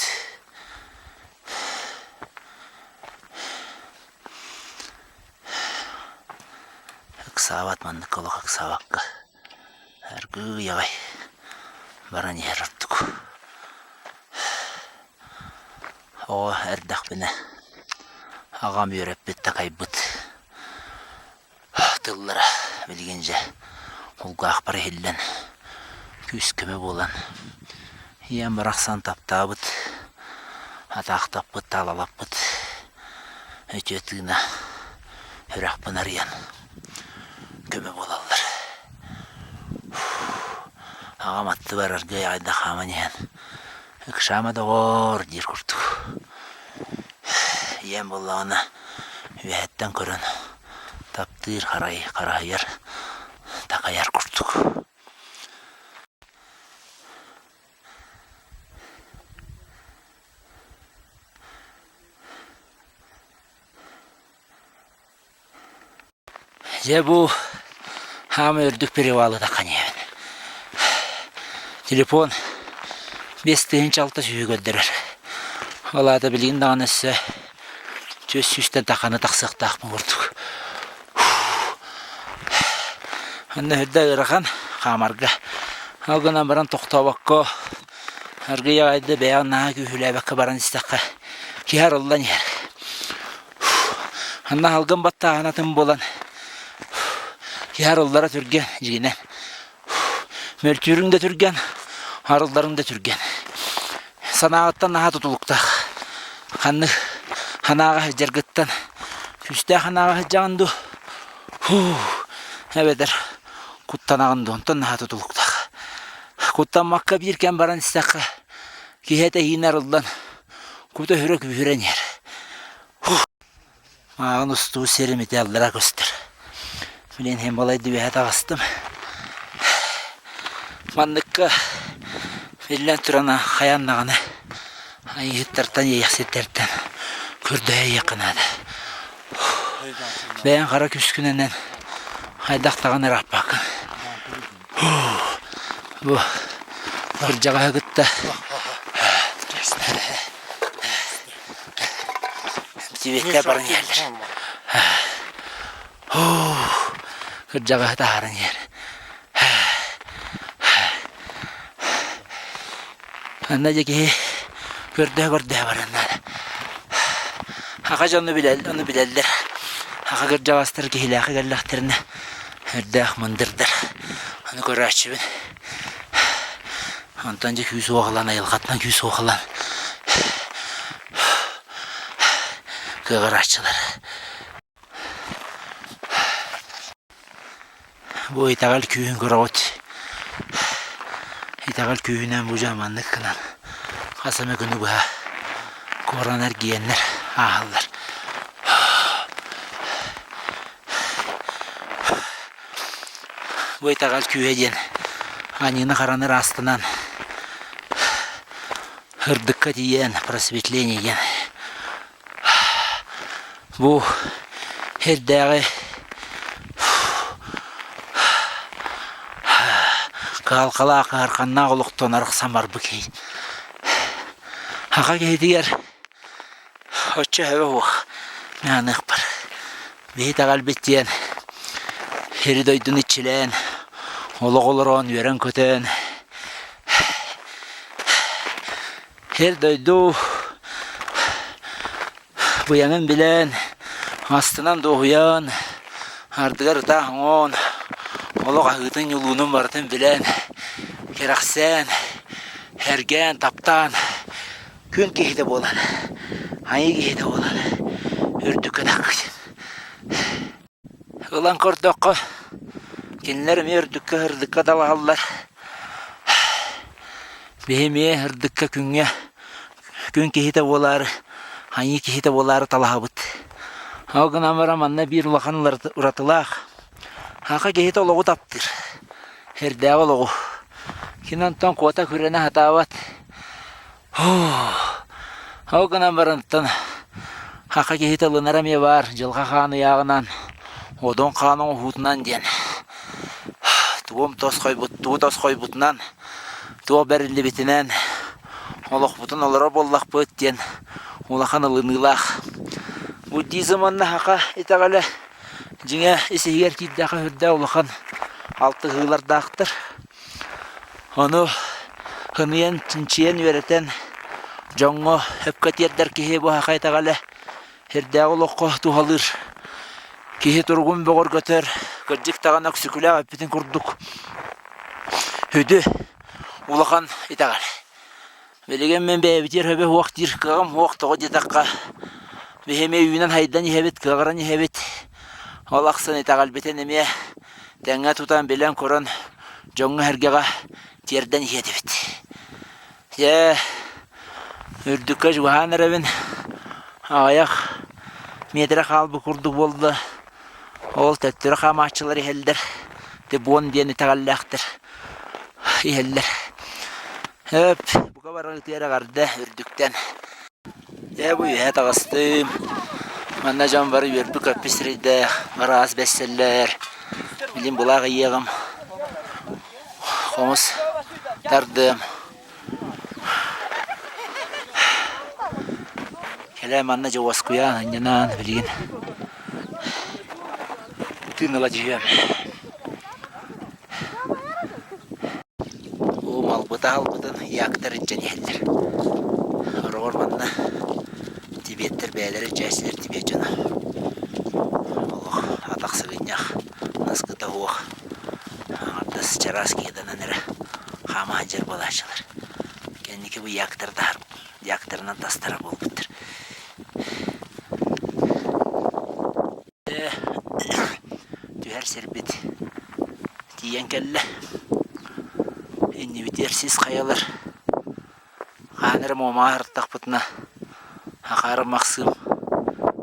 S1: Ыксаабат маннык олох ыксаабакка аргыый аҕай баран иһэр ордук. Оҕо эрдэхпинэ аҕам үөрэппит такайбыт Тыллара билигин дьэ кулгаахпар иһиллэн күүс-көмө буолан ийэм барахсан таптаабыт, атаахтаппыт, таалалаппыт үтүө тыына сүрэхпин арыйан көмө буолаллар. Аҕам аттыбар аргыый аҕайда хааман иһэн «Ыксаама доҕоор» диир курдук. Ийэм буоллаҕына үөһэттэн көрөн таптыыр харай хараһыйар такайар курдук. Дьэ бу хаамай үрдүк перевалы таххан иһэбин. Телефон 5600 сүүһү көрдөрөр. Ол аата билигин даҕаны өссө 400-тэн тахханы тахсыахтаахпын курдук. Онно үрдэ ыарахан хаамарга. Ол гынан баран тохтообокко аргыый аҕайда бэйэҕин наһаа күүһүлээбэккэ баран истэххэ киһи арыллан иһэр. Анна алгын баттааһын атын буолан киһи арыллара түргэн дьиҥинэн. Мөлтүүрүҥ да түргэн, арылларыҥ да түргэн. Санааҕыттан наһаа тутулуктаах. Ханнык санааҕа сылдьаргыттан күүстээх санааҕа сылдьаҕын дуу, эбэтэр куттанаҕын дуу, онтон наһаа тутулуктаах. Куттаммакка биир кэм баран истэххэ, киһи этэһиинэ арыллан Кута өһүрэ күүһүрэн иһэр. Мааҕын устуу сирим ити аллара көстөр. Билин иһин балайда үөһэ таҕыстым. Манныкка биллэн туран хайаан даҕаны айыыһыттартан, иэйэхситтэртэн көрдөһө иһиэххэ наада. Бэйэҥ хара күскүнэнэн хайдах даҕаны ырааппаккын. Бу кырдьаҕаһы кытта Тибиэттэ баран иһэллэр. Кырдьаҕаһы таһааран иһэр. Анна дьэ киһи көрдөһө-көрдөһө баран наада. Аха дьону билэл, ону билэллэр. Аха кырдьаҕастар киһилээхи кэллэхтэринэ Үрдээх мындырдар. Аны көрөөччүбүн. Онтон дьэ күүс уох ылан, айылҕаттан күүс уох ылан кыаҕырааччылар. Бу итэҕэл күүһүн көрөҕүт. Итэҕэл күүһүнэн бу дьон маннык гынан. Хас эмэ күнү быһа куоран эргийэннэр ааһаллар. Бу итэҕэл күүһэ диэн аньыыны-хараны ыраастанан ырдыкка тиийэн просветление диэн Бу эрдээҕи кыһалҕалаах, ыараханнаах олохтон арахсан барбыт киһи. Аҕа киһитигэр оччо сөбө суох мааныахпар. Биһи итэҕэлбит диэн сири-дойдуну иччилээн, олох олорон, үөрэн-көтөн Сир-дойду быйаҥын билэн, астынан дуоһуйан, ардыгар ытаах оҥоон, олох аһыытын-ньулуунун барытын билэн, кэрэхсээн, сэргээн, таптаан, күн киһитэ буолан, айыы киһитэ буолан үрдүккэ таххыт. Ылан көрдөххө, кинилэр эмиэ үрдүккэ сырдыкка талаһаллар. Биһи эмиэ сырдыкка күҥҥэ күн киһитэ буолаары, айыы киһитэ буолаары талаһабыт. Ол гынан баран манна биир улахан уратылаах. Саха киһитэ олоҕу таптыыр. Эрдээҕи олоҕу. Кини онтон куота күрэнэ сатаабат. Ол гынан барантан хаха киһитэ ылынара эмиэ баар, дьылҕа хаан ыйааҕынан, одун хаан оҥоһуутунан диэн. Тугум тосхойбут, тугу тосхойбутунан, туох бэриллибитинэн олохпутун олорор буоллахпыт диэн улахан ылыныылаах. Буддизм уонна саха итэҕэлэ дьиҥэ ис-иһигэр киирдэххэ сүрдээх улахан алтыһыылардаахтар. Ону ыныйан, чинчийэн, үөрэтэн дьоҥҥо сөпкө тиэрдэр киһи бу саха итэҕэлэ сирдээҕи олоххо туһалыыр. Киһи туругун бөҕөргөтөр, кырдьык даҕаны өксөкүлээх эппитин курдук сүдү улахан итэҕэл. Билигин мин бэйэбитигэр сөбө суох диир кыаҕым суох, тоҕо диэтэххэ биһи эмиэ үүнэн-сайдан иһэбит, кыаҕыран иһэбит. Ол ахсын итэҕэлбитин эмиэ тэҥҥэ тутан, билэн-көрөн дьоҥҥо-сэргэҕэ тиэрдэн иһиэ этибит. Дьэ, үрдүккэ чугаһаан эрэбин. Аҕыйах миэтэрэ хаалбыт курдук буолла. Ол төттөрү хаамааччылар иһэллэр. Тибон диэн итэҕэллээхтэр иһэллэр. Өп, бука бары ытыар эҕэрдэ үрдүктэн. Дьэ, бу үөһэ таҕыстым. Манна дьон бары үөрбүт-көппүт сирэйдээх, араас бэссэллэр. Билин былаах ыйыаҕым. Хомус тардыам. Кэлээ манна дьэ уоскуйаан, ынньанаан билигин тыын ыла түһүөм. Уу малбыта аһалбытын яктар илдьэн иһэллэр. Хороҕор манна тибиэттэр бэйэлэрэ илдьээччилэр тибиэт дьоно. Олох атах сыгынньах, наскыта суох, аҥардас чараас киһиданан эрэ хаама сылдьар буолааччылар. Кэнники бу яктар таһар, яктарынан тастара буолбуттар. Түһэр сирбит тиийэн кэллэ. Иннибитигэр сис хайалар. Хаһан эрэ Муомаҕа сырыттахпытына Акаары Махсыым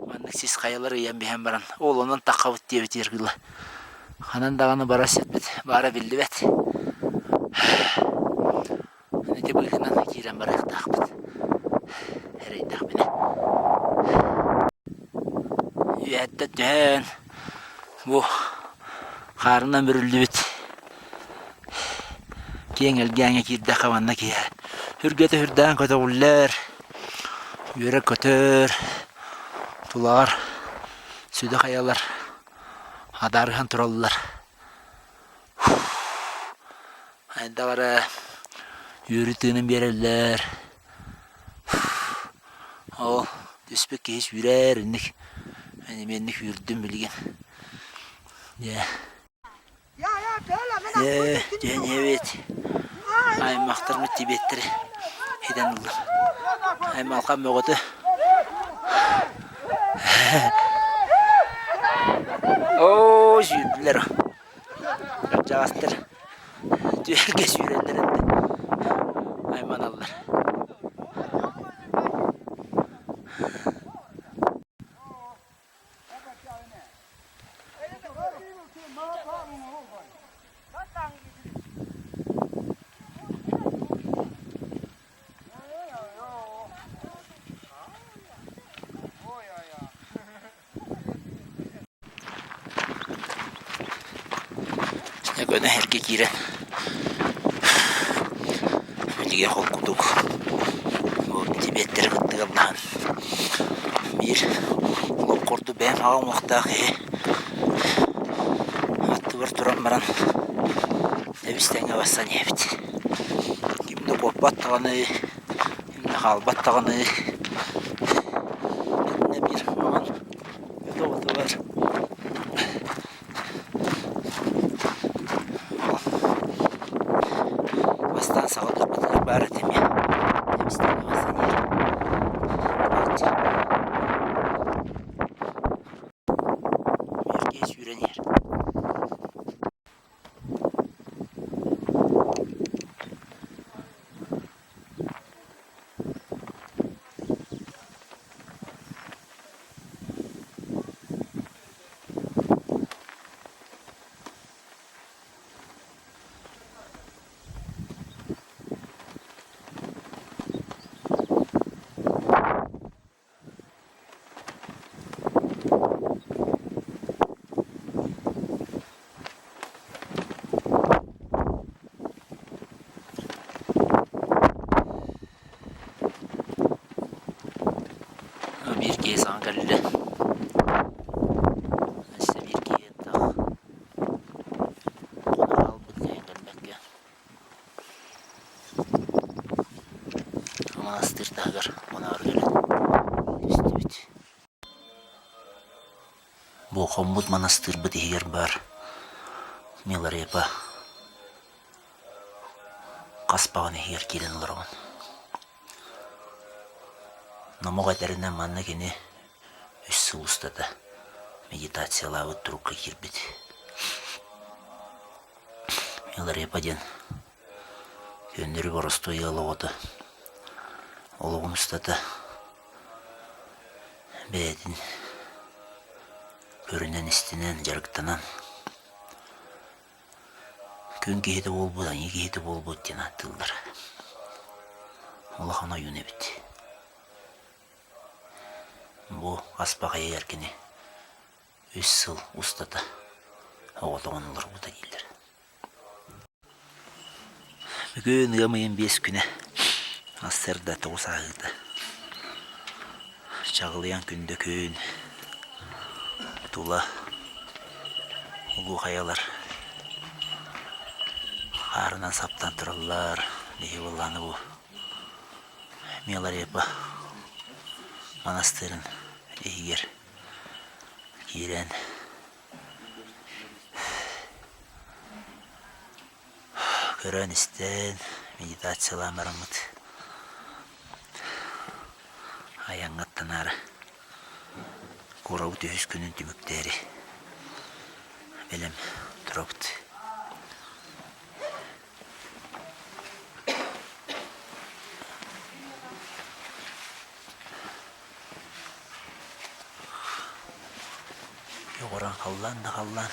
S1: маннык сис хайалар ыйан биһэн баран ол онон таххабыт диэбитигэр дылы ханан даҕаны барар сирбит баара биллибэт. Ити быыһынан киирэн барыахтаахпыт. Эрэйдэхпинэ. Үөһэттэн түһэн бу хаарынан бүрүллүбүт киэҥ элгээҥҥэ киирдэххэ манна киһи үргэтэ үрдээн көтөҕүллэр, үөрэ-көтөр, тулаҕар сүдү хайалар адаарыһан тураллар. Хайдах эрэ үөрүү тыынын биэрэллэр. Ол түспүт киһи сүүрэр инник. Мин эмиэ инник үүрдүм билигин. Дьэ. Дьэ, түһэн иһэбит. Аймахтарбыт тибиэттэри хитэн ыллым. Аймалҕан бөҕөтө. Оо, сүүрдүлэр. Кырдьаҕастар түһэргэ сүүрэллэр этэ айманаллар. Көнө эргэ киирэн билигин холкутук бу тибеттэри кыттыгалаһан биир лоп курдук бэйэм аҕа уҥуохтаах киһи аттыбар туран баран тэбис-тэҥҥэ барсан иһэбит. Ким да куоппат даҕаны, ким да хаалбат даҕаны. Иннэ биир маҥан өтө-отугар Бастаан саҕа турбутугар баар этэ эмиэ эмистэн барсан иһэр. Биир сүүрэн иһэр. Биир киһи саҥа кэллэ. Өссө биир киһи ыттах. Хаалбыт киһи кэлбэккэ. Монастырь таһыгар моноору кэлэн түстүбүт. Бу хоммут монастырбыт иһигэр баар Миларепа хаспаҕын иһигэр киирэн олоробун. Номох этэринэн манна кини үс сыл устата медитациялаабыт турукка киирбит. Миларепа диэн көннөрү боростуой ыал оҕото олоҕун устата бэйэтин көрүнэн-истинэн, дьарыктанан күн киһитэ буолбут, айыы киһитэ буолбут диэн ааттыыллар. Улахан ойуун эбит. Бу аспах айыгар кини үс сыл устата оҕотоҕун олорбута дииллэр. Бүгүн ыам ыйын биэс күнэ сарсыарда тоҕус ааһыыта чаҕылыйан күндэ күн тула улуу хайалар хаарынан саптан тураллар биһи буоллаҕына бу Миларепа монастырын иһигэр киирэн Көрөн-истэн, медитациялаан бараммыт айаҥҥа аттанаары куорабыт үһүс күнүн түмүктээри бэлэм турабыт. Көҕөрөн халлаан да халлаан.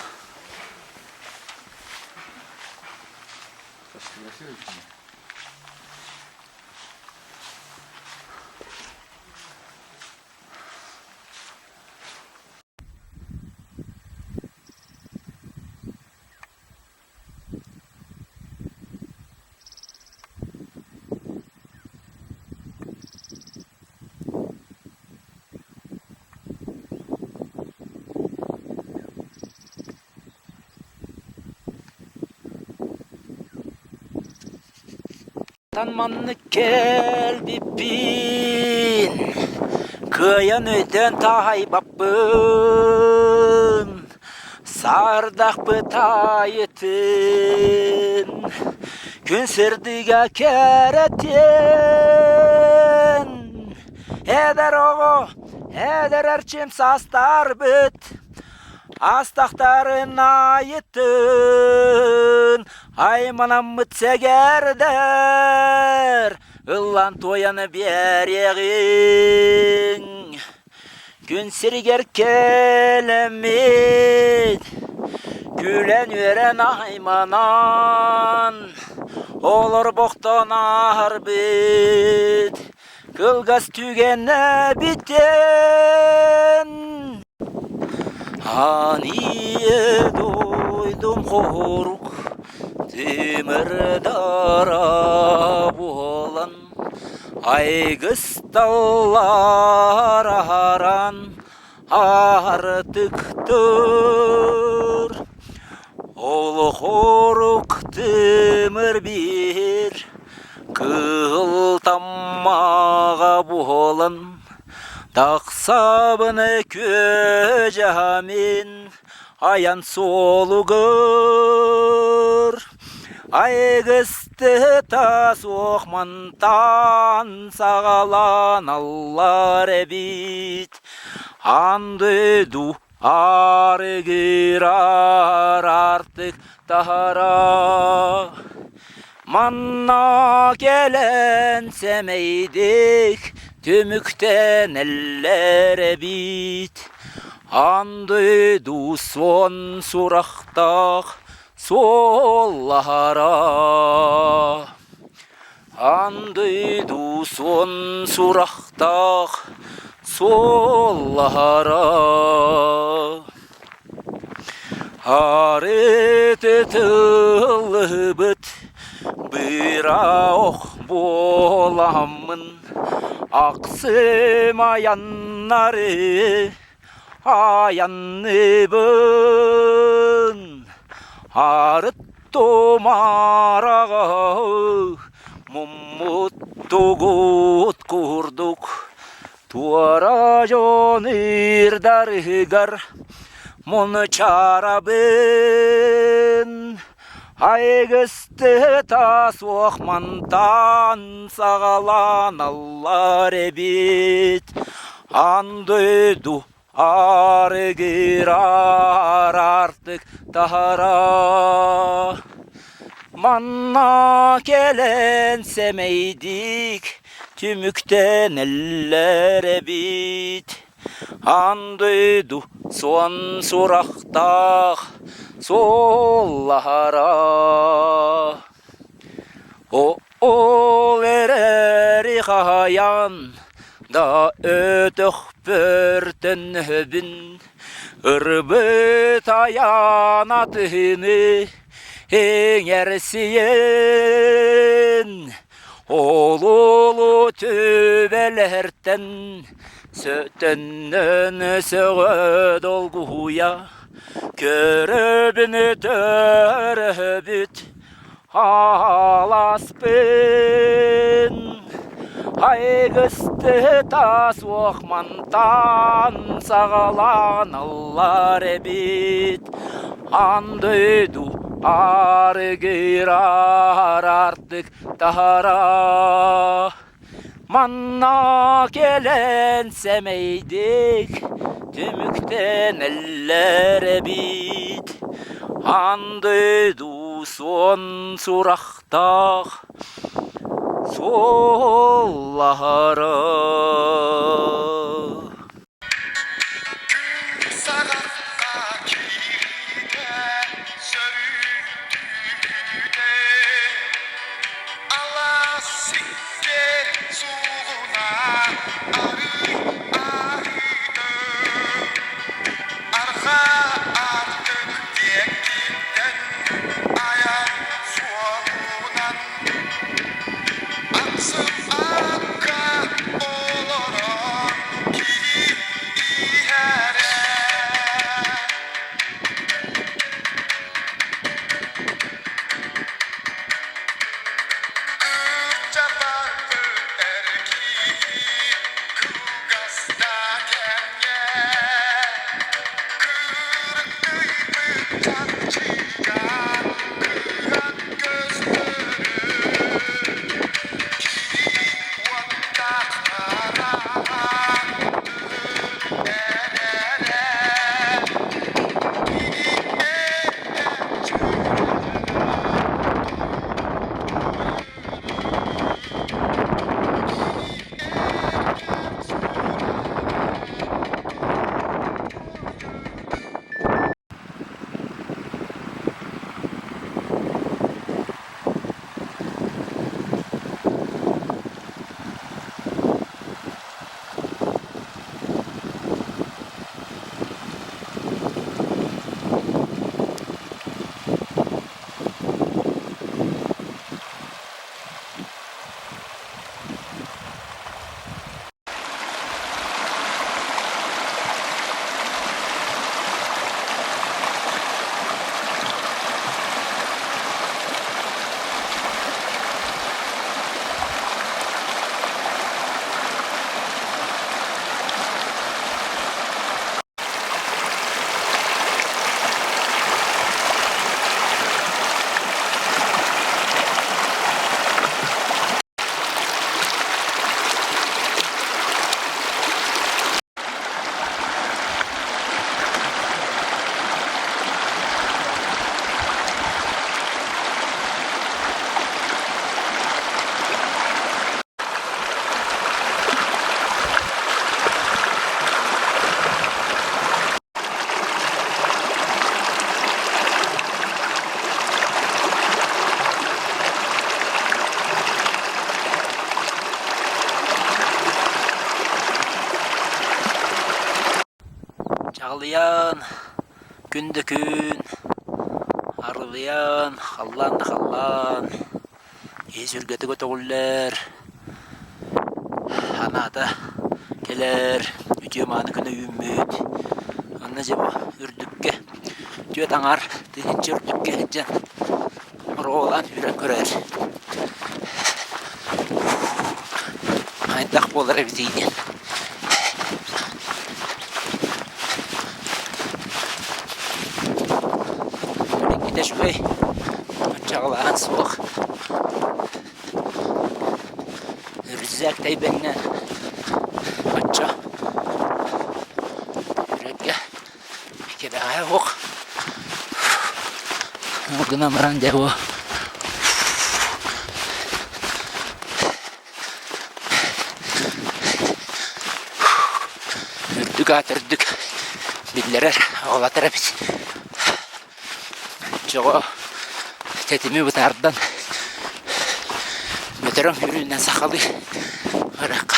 S1: Тан маннык кэлбиппин кыайан өйдөөн таайбаппын Саардахпыт айытын күн сырдыга кэрэтин Эдэр оҕо, эдэр эрчим саастарбыт астахтарын айытын айманаммыт сэгэрдэр ыллаан туойан биэриэҕиҥ Күн сиригэр кэлэммит, күлэн-үөрэн айманан, олорбохтон ааһарбыт, кылгас түгэнэ бүтэн. Ан ийэ дойдум хорук. Тимирдара буолан айгысталлар аһаран артыктыр. Олохорук тимир биир кыһыл таммаҕа буолан тахсабын күөдьэһэмин айан суолугар айгыстыта суох мантан саҕаланаллар эбит анды ду арыгырар артык таһара манна кэлэн сэмэйдик түмүктэнэллэр эбит Анды суон сурахтаах суоллаһара Анды суон сурахтаах суоллаһара Арыты тыллыбыт быра ох буоламмын Ахсым айаннары айанныбын Арыт тумараҕа муммут тугут курдук туора дьон ыырдарыгар мунчаарабын Айгыстыта суох мантан саҕаланаллар эбит Анды арыгырар артык таһара Манна кэлэн сэмэйдик түмүктэнэллэр эбит Анды суон сурахтаах суоллаһара Ол эрээри хаһайан да өтөхпөр төннөбүн ырбыт айаан атыһыны эҥэрсийэн Ол-улу түбэлэртэн сөтөннөн сөҕө долгуйа көрөбүн төрөбүт Ааласпын айгыстыта суох мантан саҕаланаллар эбит Анды арыгырар артык таһара Манна кэлэн сэмэйдик түмүктэнэллэр эбит Анды суон сурахтаах суоллаһара.
S5: Ахсым акка олорон.
S1: Чаҕылыйан, күн да күн, арылыйан, халлаан да халлаан, киһи сүргэтэ көтөҕүллэр, санаата кэлэр, үтүө-мааны күнэ үүммүт. Онно дьэ бу үрдүккэ түөрт аҥаар тыһыынча үрдүккэ сылдьан оруолаан үүрэн көрөр. Хайдах буолар эбитий диэн. Билиҥҥитэ үчүгэй, чаҕылаан суох. Рюкзак тэйбэҥнэ оччо үрэргэ кэбэҕэһэ суох. Ол гынан баран дьэ бу үрдүк аат үрдүк биллэрэр аҕалатар эбит. Чоҕо тэтими бытаардан бөтөрөҥ үрүнэн сахалыы ырыахха.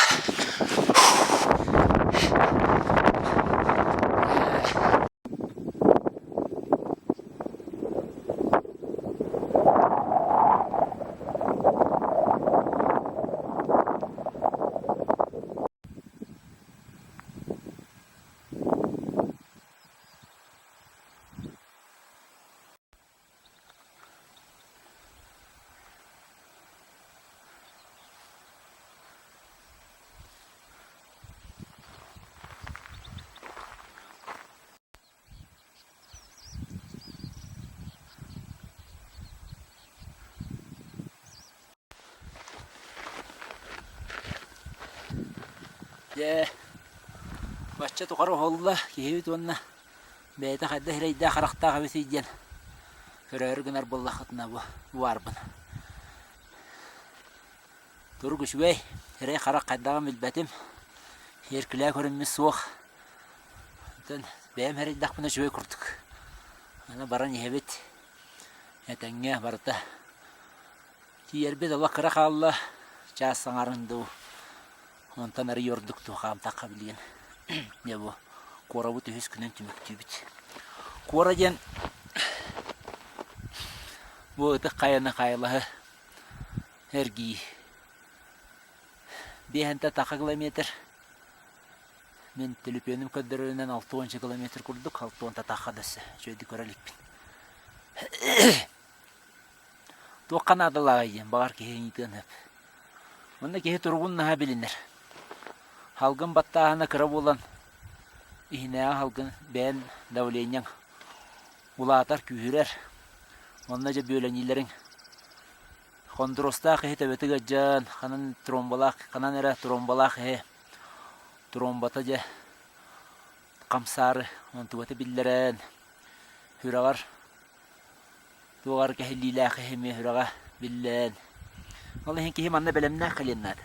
S1: Дьэ, бачча тухары уһулла киһибит уонна бэйэтэ хайдах эрэйдээх-харахтаах эбитий диэн көрөөрү гынар буоллаххытына бу баарбын. Турук үчүгэй, эрэй-харах хайдаҕын билбэтим, иэркилээ көрүммүт суох. Оттон бэйэм эрэйдэхпинэ үчүгэй курдук. Аны баран иһэбит, этэҥҥэ барыта. Тиийэрбит олох кыра хаалла, чаас аҥарын дуу, онтон арыый ордук дуу хаамтахха билигин. Дьэ бу куорабыт үһүс күнүн түмүктүүбүт. Куора диэн бу ытык хайаны хайалаһы эргии. Биэһэнтэ таха километр. Мин төлөпүөнүм көрдөрөрүнэн 60 километр курдук, 60 тахха да өссө үчүгэйдик көрө иликпин. Туохха наадалааҕый диэн баҕар киһи ыйытыан сөп. Манна киһи туругун наһаа билинэр. Салгын баттааһына кыра буолан иһинээҕи салгын бэйэн давлениеҥ улаатар, күүһүрэр. Онно дьэ бүөлэниилэриҥ Хондростаах иһи төбөтө ыалдьан, ханан тромбалаах, ханан эрэ тромбалаах иһи тромбата дьэ хамсаары онтубата биллэрэн, сүрэҕэр туох эрэ кэһиллиилээх иһи эмиэ сүрэҕэ биллэн. Ол иһин киһи манна бэлэмнээх кэлиэн наада.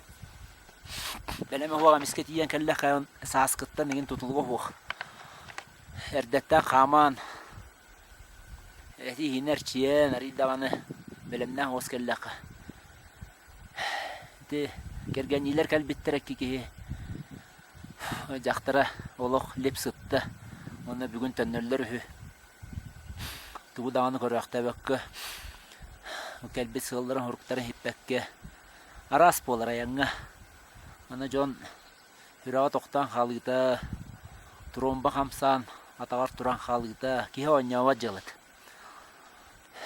S1: Бэлэмэ суох эмискэ тиийэн кэллэххэ сааскыттан игин тутулуга суох. Эрдэттэн хааман, Этиһин эрчийэн, арый даҕаны бэлэмнээх оҕус кэллэххэ. Ити кэргэнниилэр кэлбиттэр икки киһи дьахтара олох лип сытта уонна бүгүн төннөллөр үһү. Тугу даҕаны көрөөхтөөбөккө, кэлбит сыалларын-соруктарын иһиппэккэ араас буолар айаҥҥа. Аны дьон Сүрэҕэ тохтоон хаалыыта, тромба хамсаан атаҕар туран хаалыыта киһи оонньообот дьыалата.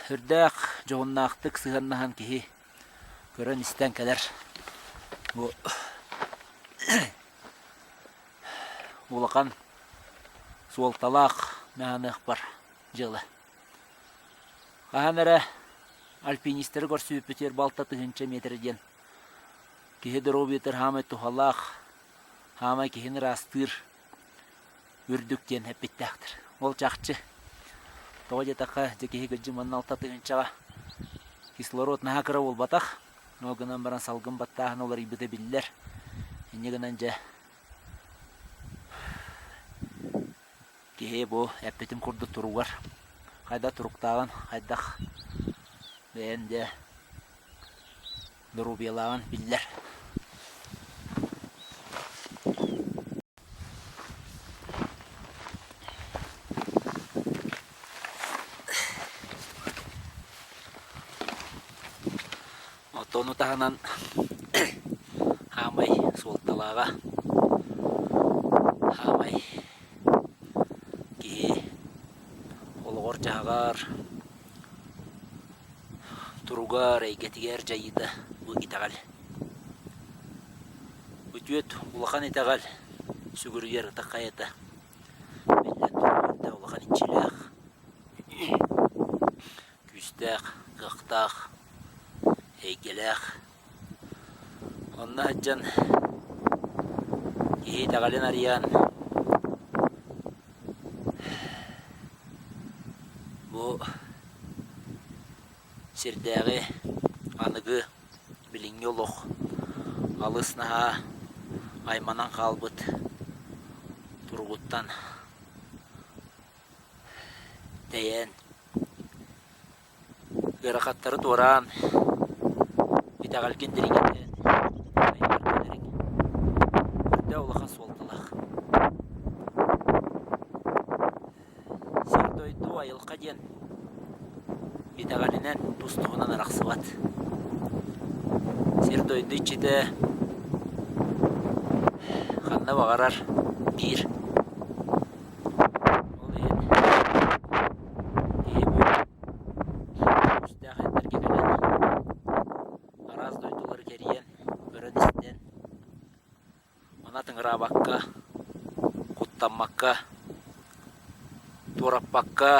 S1: Сүрдээх дьоһуннаахтык сыһыаннаһан киһи көрөн-истэн кэлэр. Бу улахан суолталаах мааныахпар дьыала. Хаһан эрэ альпинистары көрсүбүппүтүгэр балта тыһыынча миэтэрэ диэн Киһи доруобуйатыгар саамай туһалаах, саамай киһини ыраастыыр үрдүк диэн эппиттээхтэр. Ол чахчы. Тоҕо диэтэххэ, дьэ киһи кырдьык манна алта тыһыынчаҕа кислород наһаа кыра буолбатах. Ол гынан баран салгын баттааһына уларыйбыта биллэр. Инньэ гынан дьэ киһи бу эппитим курдук туругар хайдах туруктааҕын, хайдах бэйэн дьэ доруобуйалааҕын биллэр. Ону таһынан хаамай суолталааҕа, хаамай киһи олоҕор-дьаһаҕар, туругар, эйгэтигэр дьайыыта бу итэҕэл. Үтүөт улахан итэҕэл сүгүрүйэр ытык хайата биллэн турар улахан иччилээх, күүстээх, кыахтаах, эйгэлээх. Онно сылдьан киһи итэҕэлин арыйан бу сирдээҕи аныгы билиҥҥи олох алыс наһаа айманан хаалбыт туругуттан тэйэн Ыарахаттары туораан, итэҕэлгин дириҥэтэн, айылҕар кэлэриҥ үрдэ улахан суолталаах. Сир-дойду, айылҕа диэн итэҕэлинэн тус-туһунан арахсыбат. Сир-дойду иччитэ ханна баҕарар биир. Ол иһин киһи бу күүстээх эрдэргэ кэлэн, араас дойдулары кэрийэн, көрөн-истэн, маны атыҥыраабакка, куттаммакка, туораппакка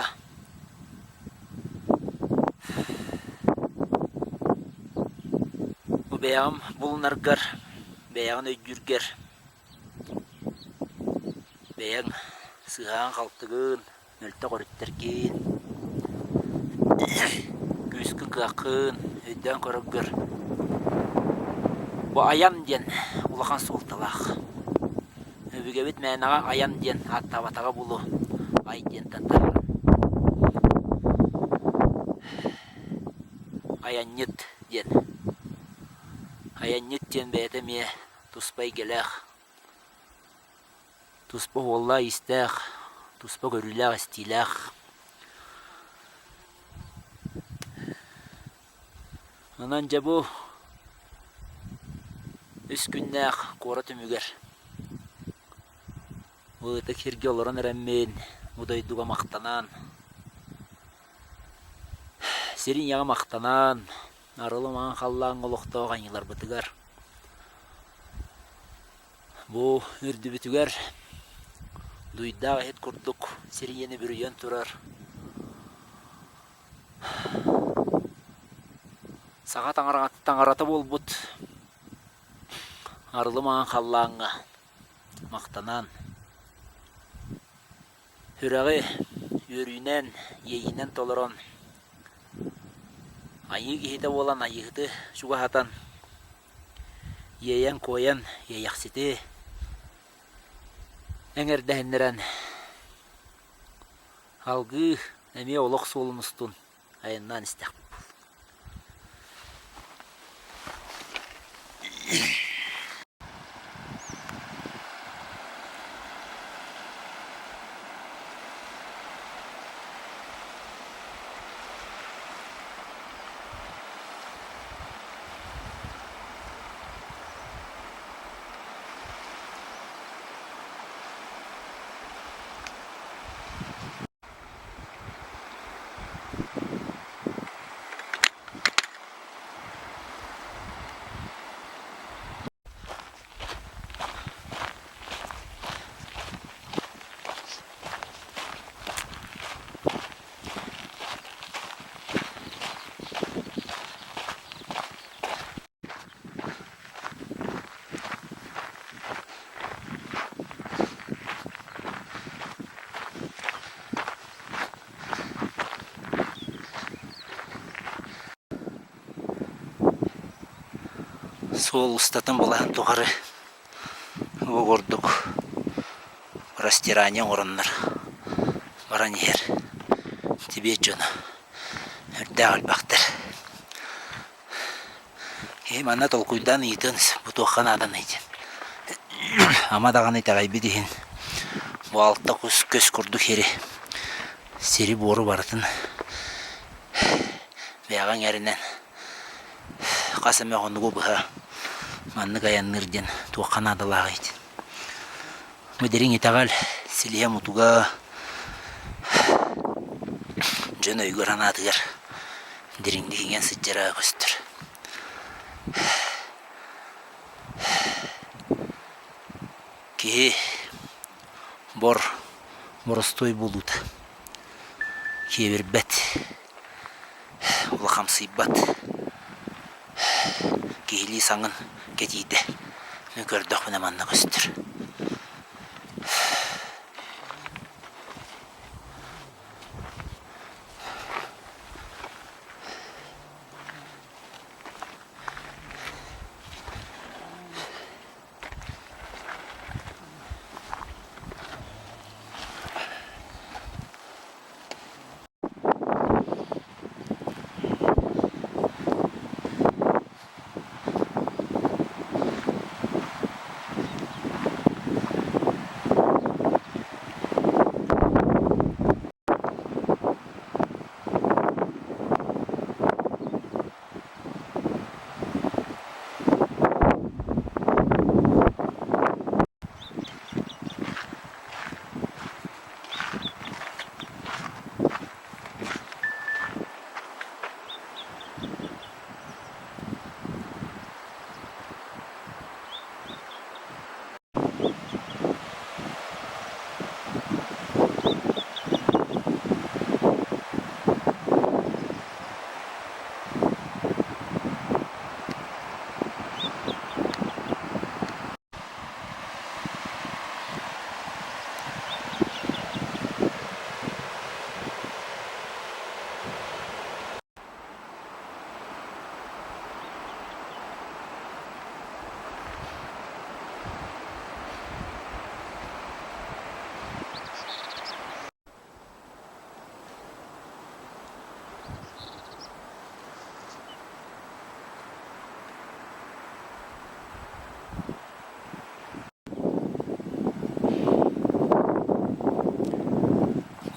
S1: бу бэйэҕин булунаргар, бэйэҕин өйдүүргэр Бэйэҥ сыһаан-халтыгын, мөлтөх өрүттэргин, күүскүн-кыаххын өйдөөн көрөргөр бу айан диэн улахан суолталаах. Өбүгэбит мээнэҕэ айан диэн ааттаабатаҕа буолуо, ай диэнтэн таһааран. Айанньыт диэн. Айанньыт диэн бэйэтэ эмиэ туспа эйгэлээх, туспа уоллаах-иистээх, туспа көрүүлээх-истиилээх. Онон дьэ бу үс күннээх куорат түмүгэр бу ытык сиргэ олорон эрэммин, бу дойдуга махтанан, сирин ийэҕэ махтанан, арылы маҥан халлааҥҥа олохтоох айыыларбытыгар Бу үрдүбүтүгэр дуйдаах иһит курдук сир ийэни бүрүйэн турар саха таҥарата буолбут арылы маҥан халлааҥҥа махтанан сүрэҕи үөрүүнэн, иэйиинэн толорон айыы киһитэ буолан айыыһыты чугаһатан Иэйэн-куойан Иэйэхсити эҥэрдэһиннэрэн алгыы эмиэ олох суолун устун айаннаан истэхпит буолла. Суол устатын былаһын тухары бу курдук растирание оҥороннор баран иһэр Тибиэт дьоно үрдээх элбэхтэр. Киһи манна толкуйдаан ыйытыан бу туохха нааданый диэн. Ама даҕаны итэҕэйбит иһин бу алта кус көс курдук сири сири-буору барытын бэйэҕэ иҥэринэн. Хас эмэ хонугу быһа маннык айанныыр диэн туохха наадалааҕый диэн. Бу дириҥ итэҕэл силиһэ мутуга дьон өйүгэр-санаатыгар дириҥник иҥэн сылдьара көстөр. Киһи бор боростуой буолуута киэбирбэт, улахамсыйбат, киһилии саҥын кэтиитэ мин көрдөхпүнэ манна көстөр.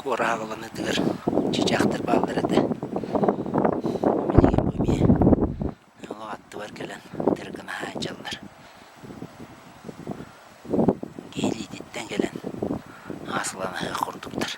S1: Куораҕаланыытыгар чыычаахтар бааллар этэ. Билигин бу эмиэ олох аттыбар кэлэн тыргына сылдьаллар. Киһи илиититтэн кэлэн аасыланаһыах курдуктар.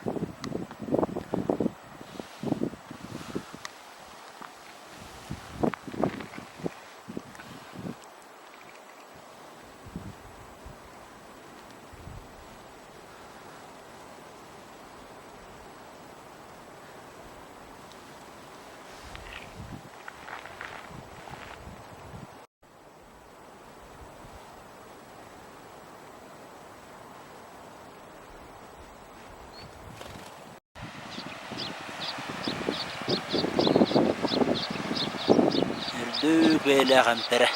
S1: Үрдүк бэйэлээх эмтэрэ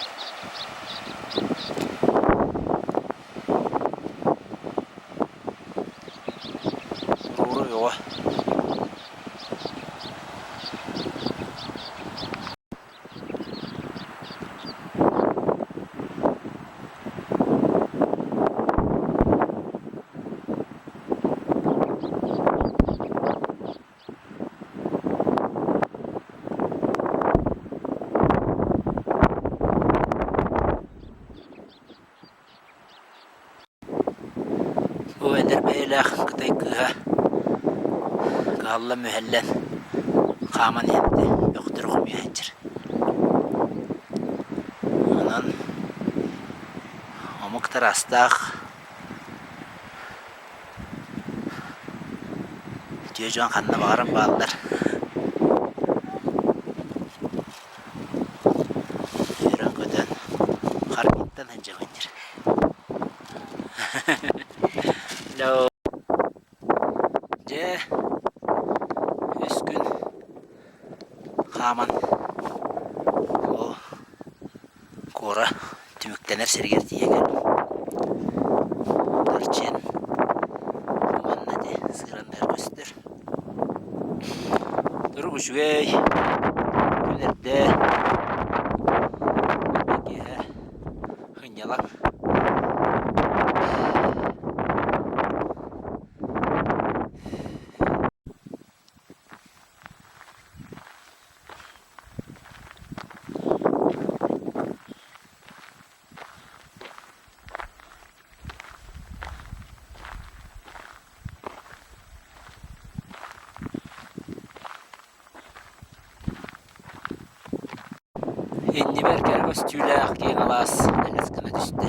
S1: Туруору бөҕө. Бу эдэр бэйэлээх кытай кыыһа кыһаллан-мүһэллэн хааман иһэн ити бөхтөрү хомуйа сылдьар. Онон омук тараастаах үтүө дьон ханна баҕарар бааллар. Үөрэн-көтөн харбыттан сылдьабын диир. Дьэ, үс күн хааман ол куора түмүктэнэр сиригэр тиийэ кэллим. Дарчен манна ити сыыранныгар көстөр. Турук үчүгэй, күн эрдэ, киэһэ сынньалаҥ. Иннибэр кэрэ көстүүлээх киэҥ алаас элэс гына түстэ.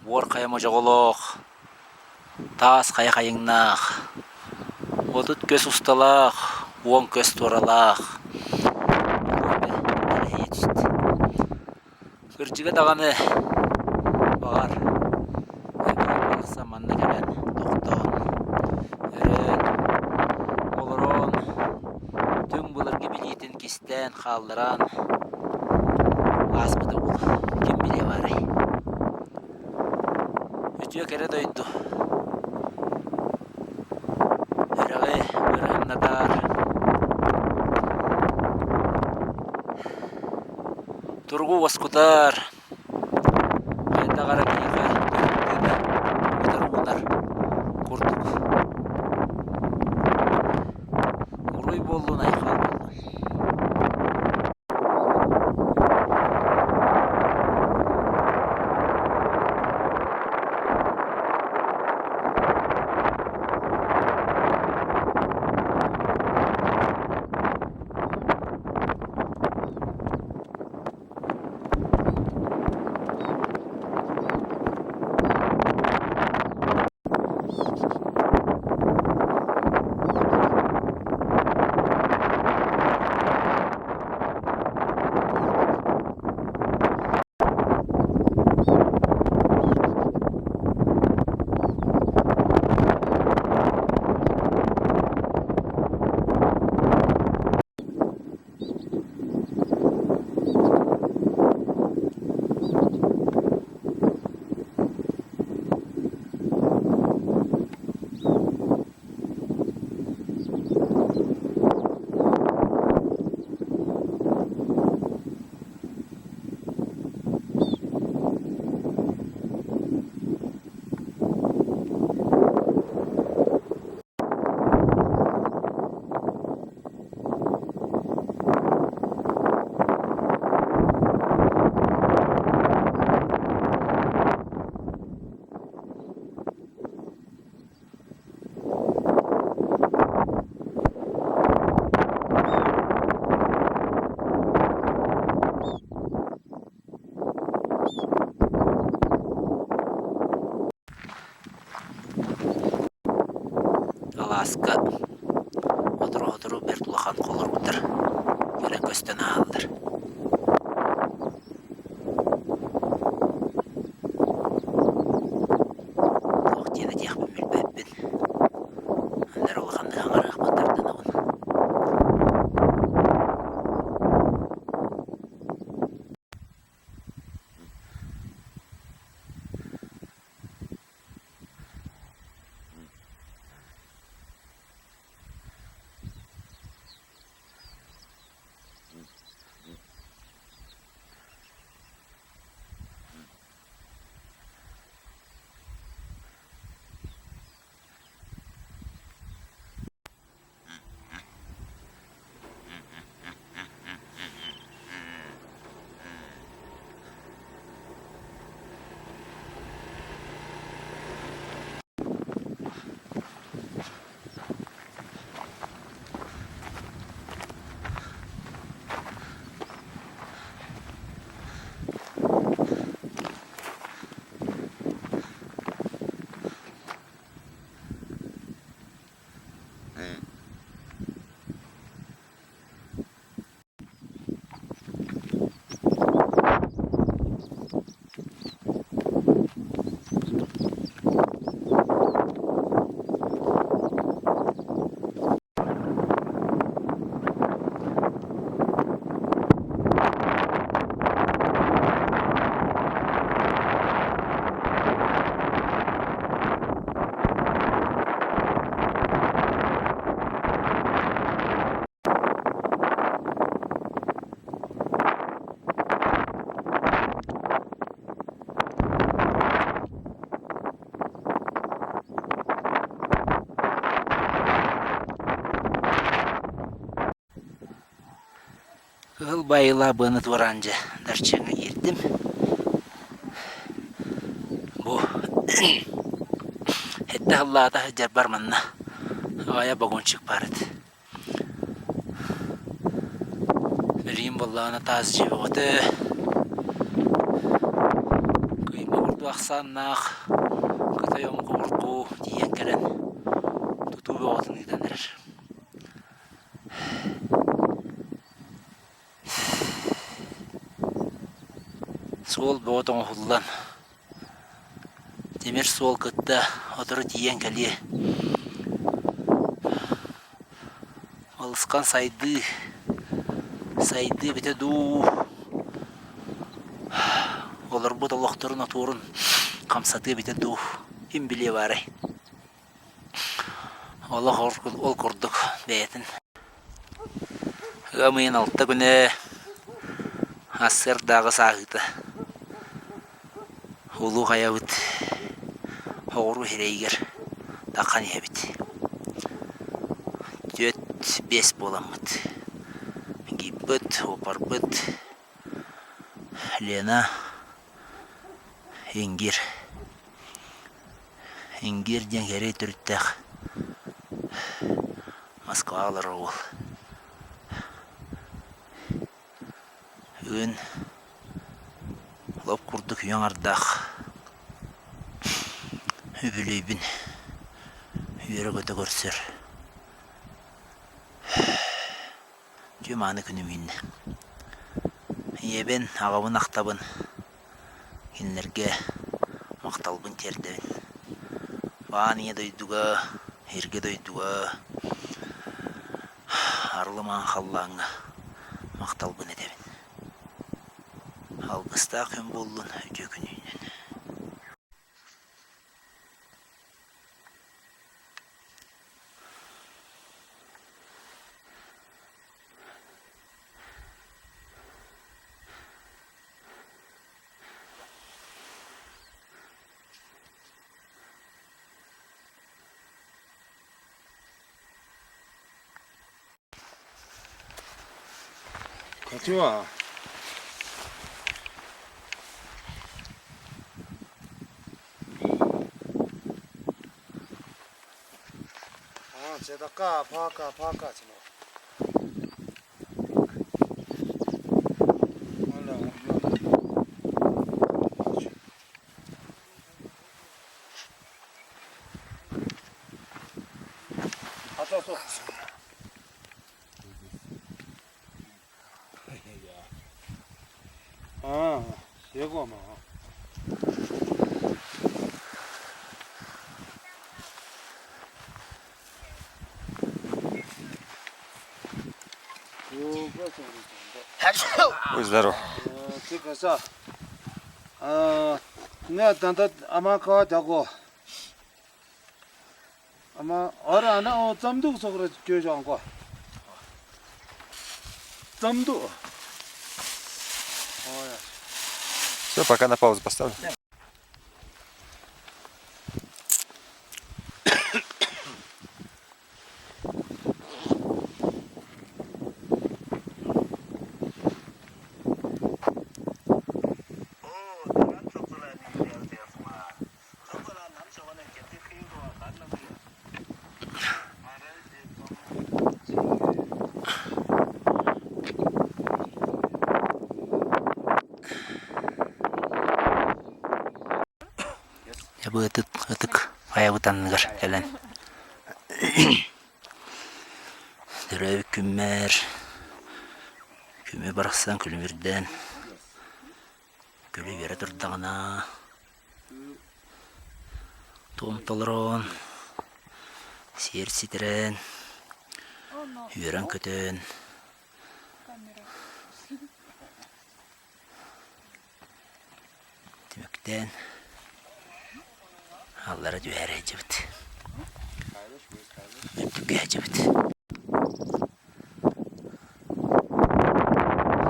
S1: Буор хайа модьоҕолоох, таас хайа хайыҥнаах, 30 көс усталаах, 10 көс туоралаах эрэһийэ түстэ. Кырдьыга даҕаны, баҕар, өбүгэм барахсан манна кэлэн тохтоон, өрөөн, олорон, түҥ былыргы билиитин кистээн хаалларан ааспыта буолуо, ким билиэ баарай. Үтүө кэрэ дойду үрэҕи бырыһыннатар Туругу уоскутар, хайдах эрэ киһиэхэ тыына утары уунар курдук. Уруй буоллун, айхал буоллун. Алааска сотору-сотору бэрт улахан холоруктар кэлэн көстөн ааһаллар. Туох диэн этиэхпин билбэппин. Аннары улаханнык аҥарыахпын тардынабын. Кыһыл байыла быаны туораан дьэ Дарчыаҥҥа киирдим. Бу Эттэ сыллаата сылдьарбар манна аҕайа вагончик баар этэ. Билигин буоллаҕына таас дьиэ бөҕөтө. Кыйма курдук ахсааннаах кытай омук обургу тиийэн кэлэн тутуу бөҕөтүн ыытан эрэр. Суол бөҕө тоҥоһуллан, тимир суол кытта сотору тиийэн кэлиэ. Балысхан сайдыы, сайдыы эбитэ дуу, олорбут олохторун отуорун хамсатыа эбитэ дуу, ким билиэ баарай. Олох ол курдук бэйэтин Ыам ыйын алта күнэ сарсыардааҕы сааһыыта Улуу Хайабыт оҕуруо сирэйигэр таххан иһэбит. Түөрт-биэс буоламмыт. Гиппыт, уопарбыт, Лена, Ингир. Ингир диэн кэрэ төрүттээх Москваҕа олорор уол. Бүгүн лоп курдук үйэ аҥардаах үбүлүөйбүн үөрэ-көтө көрсөр Дьэ мааны күнүм үүннэ. Ийэбин, аҕабын ахтабын, кинилэргэ махталбын тиэрдэбин. Баан ийэ дойдуга, эргэ дойдуга, арылымаан халлааҥҥа махталбын этэбин. Алгыстаах күн буоллун, үтүө күн үүннүн.
S3: Катюа. 啊，这个嘎巴嘎巴嘎去了。完了，我去。好，坐坐。啊，结果嘛。
S5: Будь здоров.
S3: 这个是，呃，那等到阿妈搞这个，阿妈，我让那我怎么都说个就讲过，怎么都。
S5: Все, пока на паузу поставлю.
S1: Дьэ бу ытык ытык хайабыт анныгар кэлэн төрөөбүт күммэр күмү барахсан күлүмүрдээн күлү-үөрэ турдаҕына туом толорон сиэр ситэрэн үөрэн-көтөн Түмүктээн аллара түһээри сылдьыбыт. Үрдүккэ сылдьыбыт.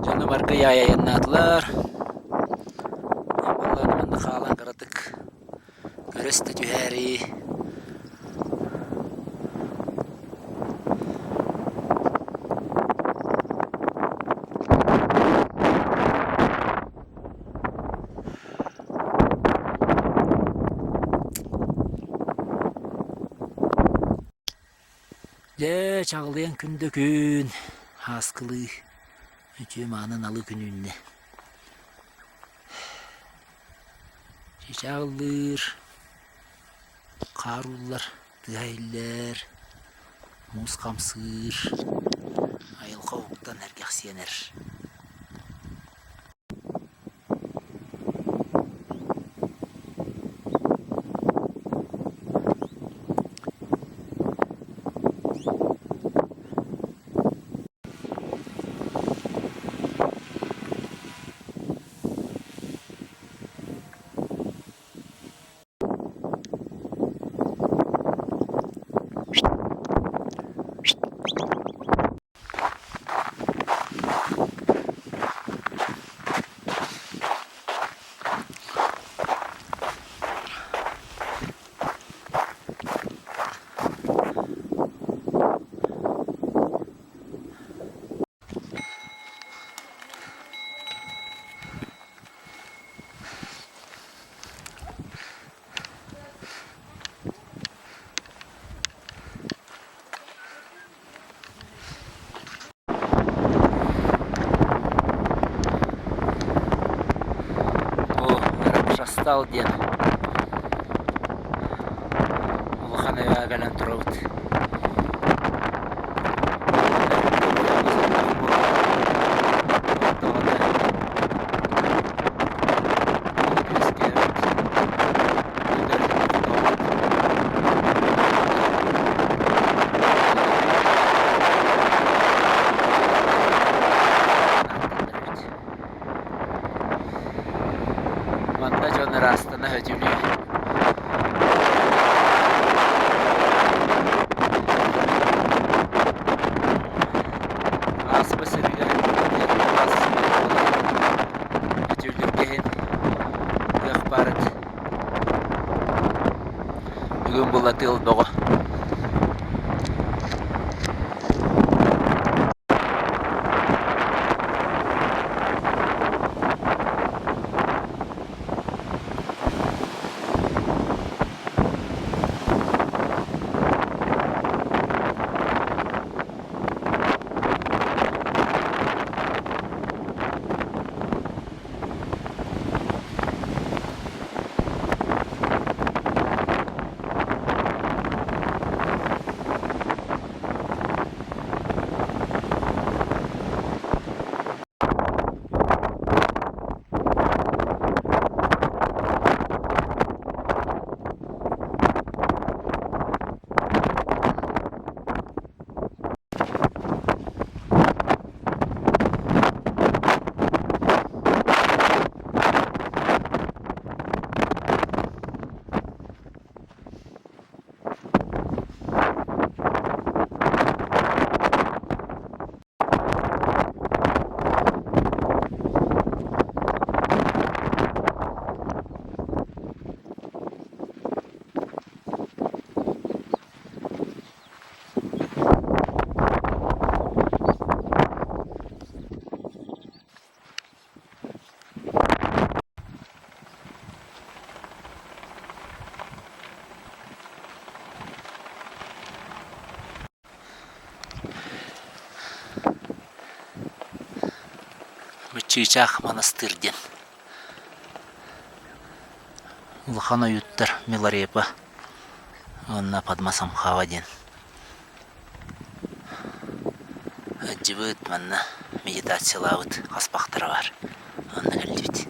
S1: Дьону баргы айаннаатылар. Буоллаан манна хаалан кыратык көрө-истэ түһээри Дьэ, чаҕылыйан күн да күн, һааскылыы. Үтүө мааны налы күн үүннэ. Чычаах ыллыыр, хаар ууллар, тыаһа иһиллэр, муус хамсыыр, айылҕа уһуктан эргэхсийэн эрэр. Бу Рапшастал диэн улахан эбээ кэлэн турабыт. Манна дьон ыраастана өтүлүү. Ааспыт сиригэр өтүүлүргэ иһин кыах баар эт. Бүгүн була тыал бөҕө. Чыычаах манастыыр диэн улахан ойууттар Миларепа уонна Падмасамхава диэн Ыдьыбыт манна медитациялаабыт хаспахтара баар. Онно кэллибит.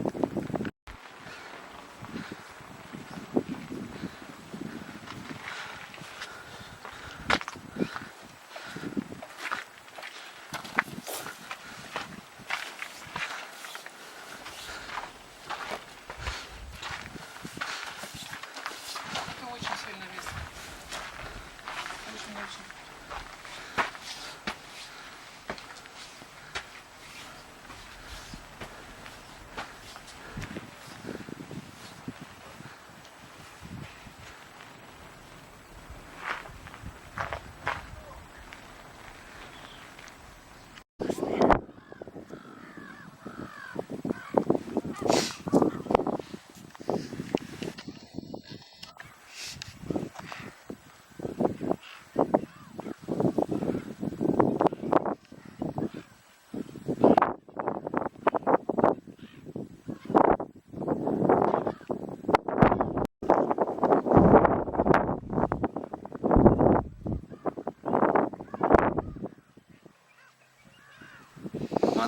S2: Это очень сильно весит. Очень-очень.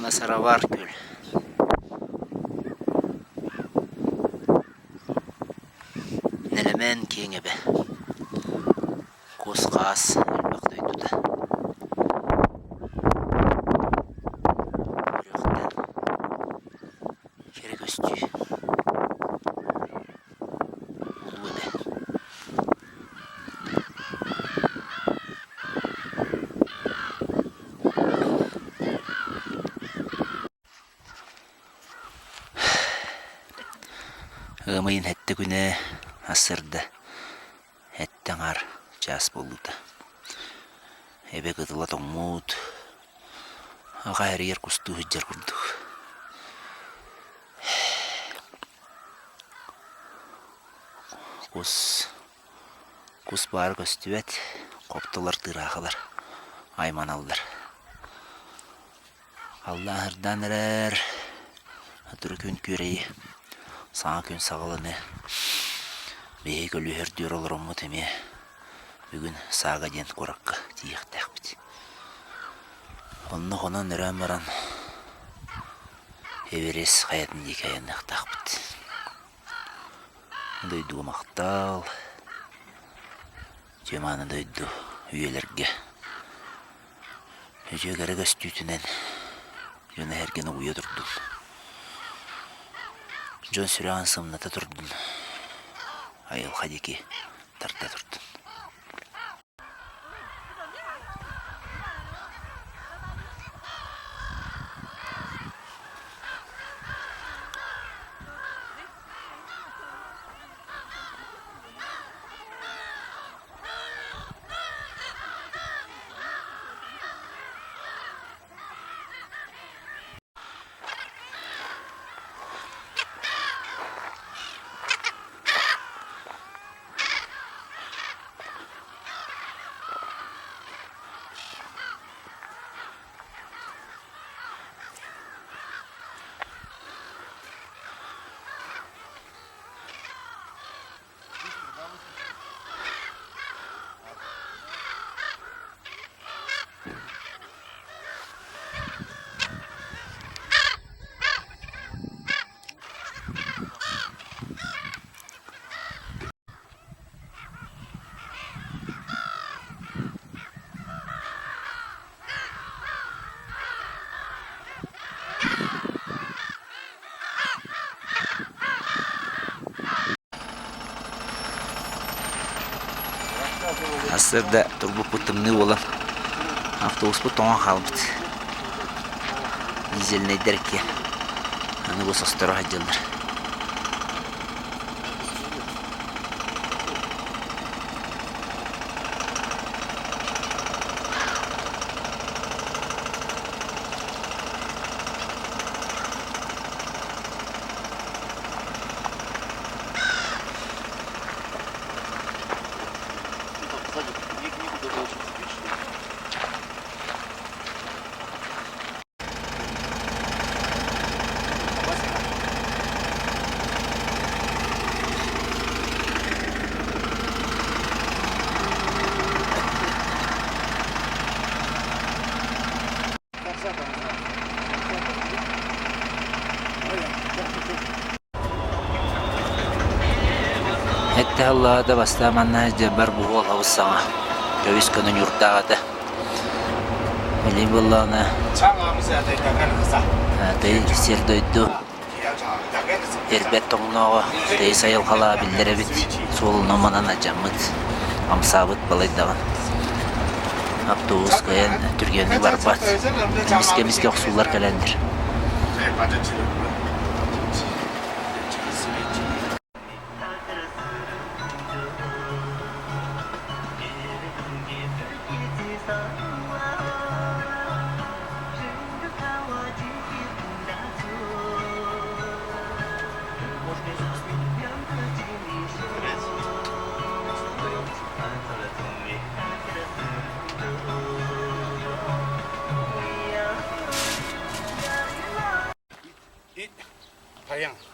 S1: Манасаровар күөл. Нэлэмэн киэҥ эбэ. Кус-хаас элбэх дойдута. Үрэхтэн кэрэ көстүү. Улуу эбэ. Ыам ыйын сэттэ күнэ сарсыарда сэттэ аҥаар чаас буолуута. Эбэ кытыла тоҥмут, аҕа эрийэр кустуу сылдьар курдук. Кус Кус баара көстүбэт, хоптолор тыыраахылар айманаллар. Халлааһырдаан эрэр, сотору күн күөрэйи, саҥа күн саҕаланыа. Биһиги көлүөһэрдүөр олороммут эмиэ бүгүн Саага диэн куоракка тиийиэхтээхпит. Онно хонон өрөөн баран Эверест хайатын диэки айанныахтаахпыт. Дойдуга махтал, Тьманы дойду үйэлэргэ үтүө кэрэ көстүүтүнэн дьон эһэргин угуйа турдун, дьон сүрэҕин сымната турдун, айылҕа диэки тарда турдун. Сарсыарда турбуппут тымныы буолан автобуспут тоҥон хаалбыт. Дизельнэйдэр иккиэн аны бу состоро сылдьаллар. Этте аллаада бастаан манна дьабар буһуол абыс саҥа көбүс көнө ньурдаах этэ. Билин буоллаҕына тый сир дойду ирбэт тоҥнооҕо тыйыс айылҕалаа биллэр эбит суолунан манан адьаммыт хамсаабыт балайдаҕын автобус кыайан түргэнник барбат эмискэ-эмискэ охсуулар кэлэллэр.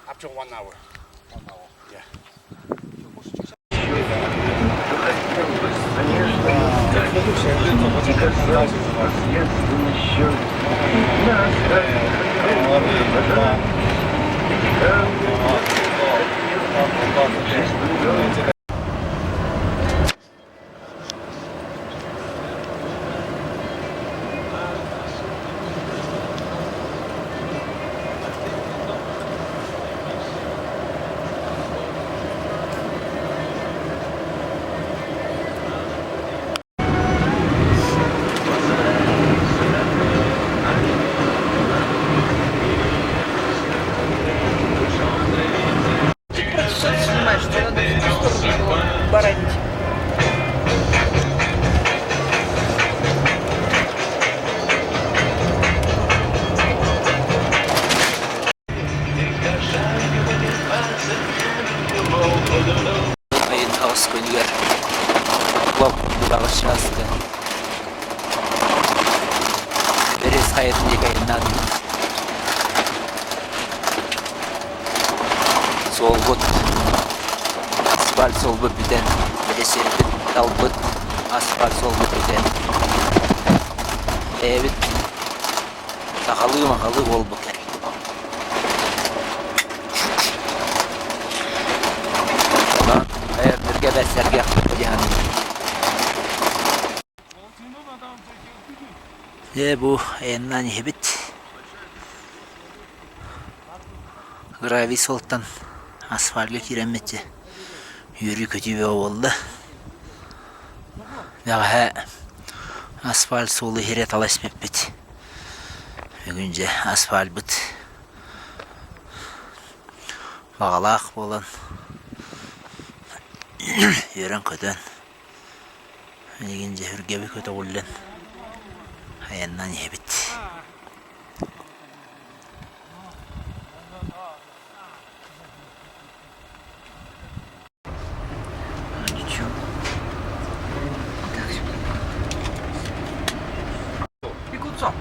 S3: Up to 1 hour. 1 hour. Yeah.
S2: Понимаешь, что надо в ту сторону было баранить.
S1: Ыйын аҕыс күнүгэр лоп курдук аҕыс чааска Бэриэс хайатын диэки айаннаатыбыт. Суолбут асфальт суолбут бүтэн, били сирбит талбыт асфальт суолбут бүтэн, бэйэбит сахалыы-махалыы буолбут кэллибит. Онон айаннарга бэрсэргэ дьаһанныбыт. Дьэ бу айаннаан иһэбит. Гравий суолтан асфальга киирэммит дьэ үөрүү-көтүү бөҕө буолла. Бэҕэһээ асфальт суолу иһирэ тала испиппит. Бүгүн дьэ асфальбыт баҕалаах буолан үөрэн-көтөн билигин дьэ үргэбит көтөҕүллэн айаннаан иһэбит.
S2: Ничего. Так, сюда. Бегунцов.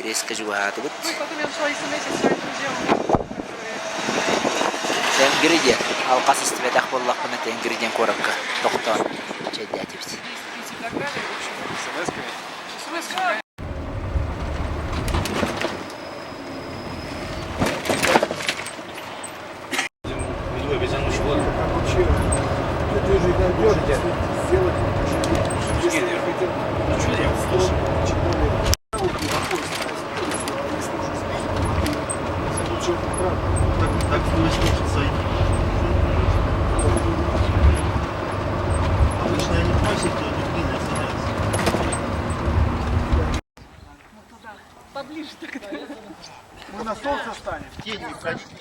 S1: Резко чугаһаатыбыт. Тенгри диэн алҕас истибэтэх буоллахпына Тенгри диэн куоракка тохтоон чэйдээтибит.
S4: Мы на солнце станем. В тень не входите.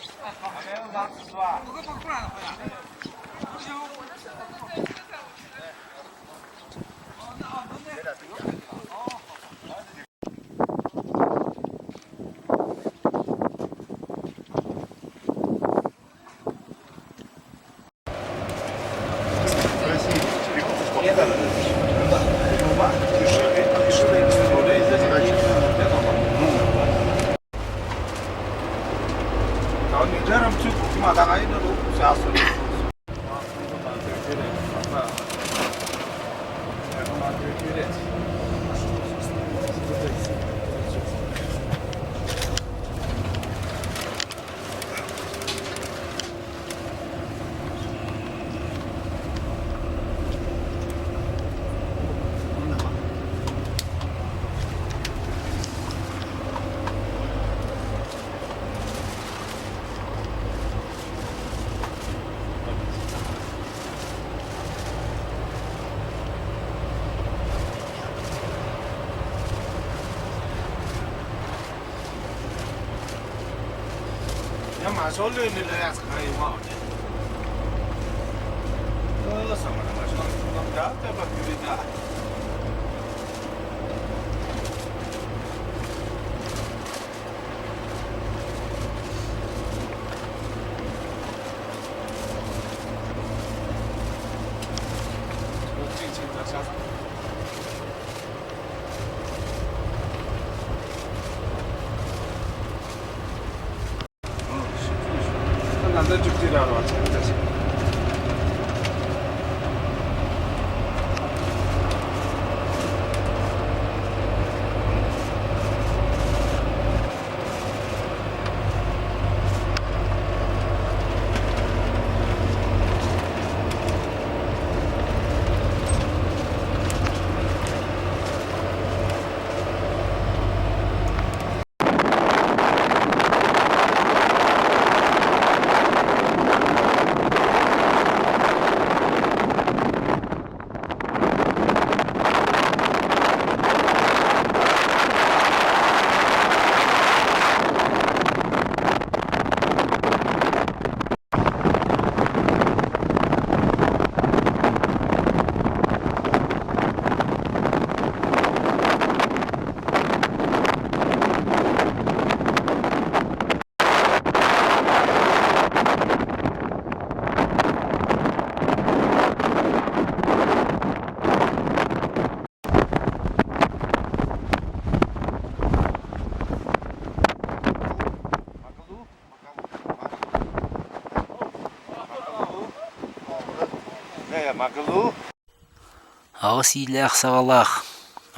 S1: Аҕыс иилээх-саҕалаах,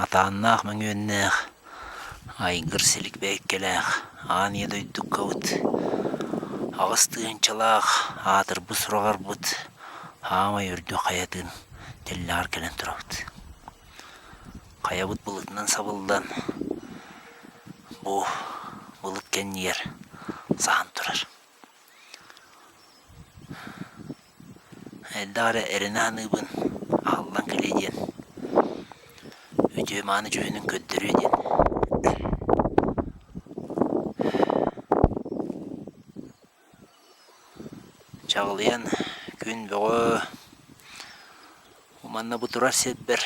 S1: атааннаах-мөҥүөннээх, айгыр силик бэйэккэлээх аан ийэ дойдуккабыт 8000-лаах аатырбыт сураҕарбыт хаамай үрдүк хайатын тэллэҕэр кэлэн турабыт. Хайабыт былытынан сабыллан, бу былыт кэннигэр саһан турар. Элбэх эрэ эрэнэ саныыбын, аһыллан кэлиэ диэн, үтүө-мааны дьүһүнүн көрдөрүө диэн. Чаҕылыйан күн бөҕө манна бу турар сирбэр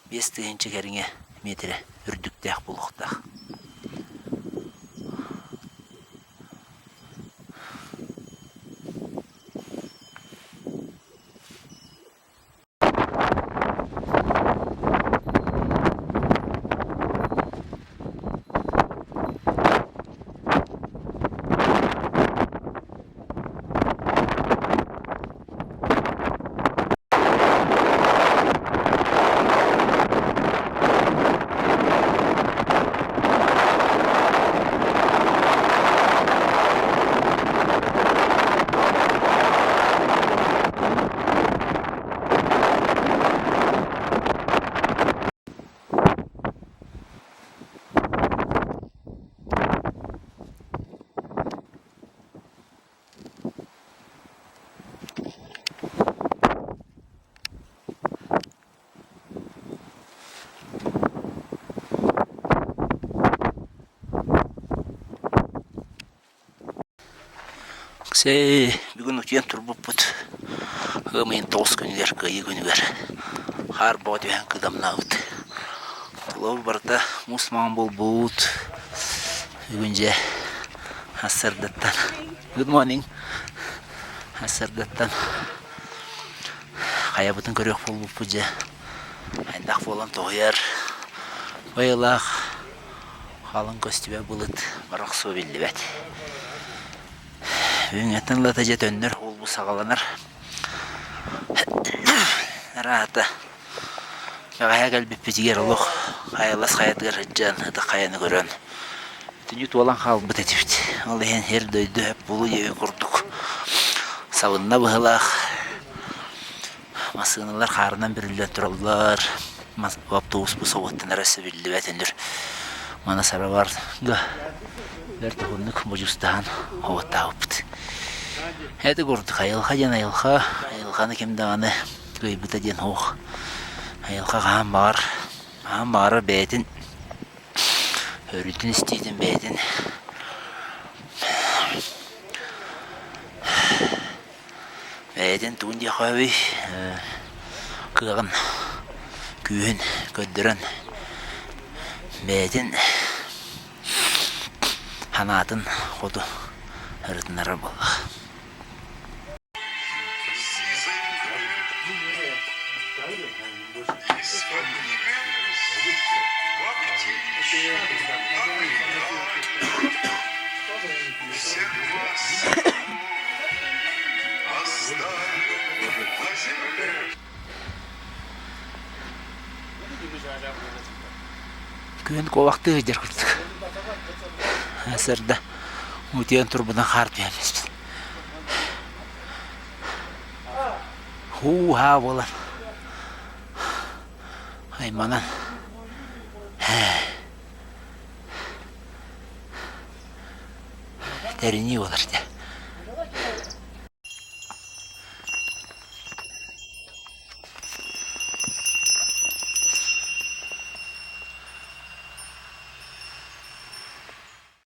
S1: 5000 кэриҥэ миэтэрэ үрдүктээх буолуохтаах. Сэй, бүгүн утуйан турбуппут ыам ыйын 9 күнүгэр, Кыайыы күнүгэр хаар бөҕө түһэн кыдамнаабыт. Тулабыт барыта муус маҥан буолбут. Бүгүн дьэ сарсыардаттан Good morning. Сарсыардаттан хайабытын көрүөх буолбуппут дьэ. Хайдах буолан тоһуйар байылаах халыҥ көстүбэт былыт барахсуо биллибэт. Бүгүҥҥэттэн ылата дьэ төннөр уолбут саҕаланар. Араата бэҕэһээ кэлбиппитигэр олох хайалас хайатыгар сылдьан ытык хайаны көрөн бүтүннүү туолан хаалбыт этибит. Ол иһин сир-дойду сөп буолуо диэбит курдук сабынна быһыылаах. Массыыналар хаарынан бүрүллэн тураллар. Автобуспут собуоттанара өссө биллибэт үнүр. Маны сарабарга бэрт уһуннук бодьуустаһан оботтообуппут. Эти курдук айылҕа диэн айылҕа, айылҕаны ким даҕаны кыайбыта диэн суох. Айылҕа хаһан баҕар, хаһан баҕарар бэйэтин өрүтүн истиитин бэйэтин. Бэйэтин тугун диэххэ кыаҕын, күүһүн көрдөрөн бэйэтин санаатын хоту ырытыннарар буоллаҕа. Күн куобахтыы сылдьар курдук. Сырда утуйан турбутун хаар түһэн испит. Һуу-һаа буолан айманан тэринии буолар дьэ.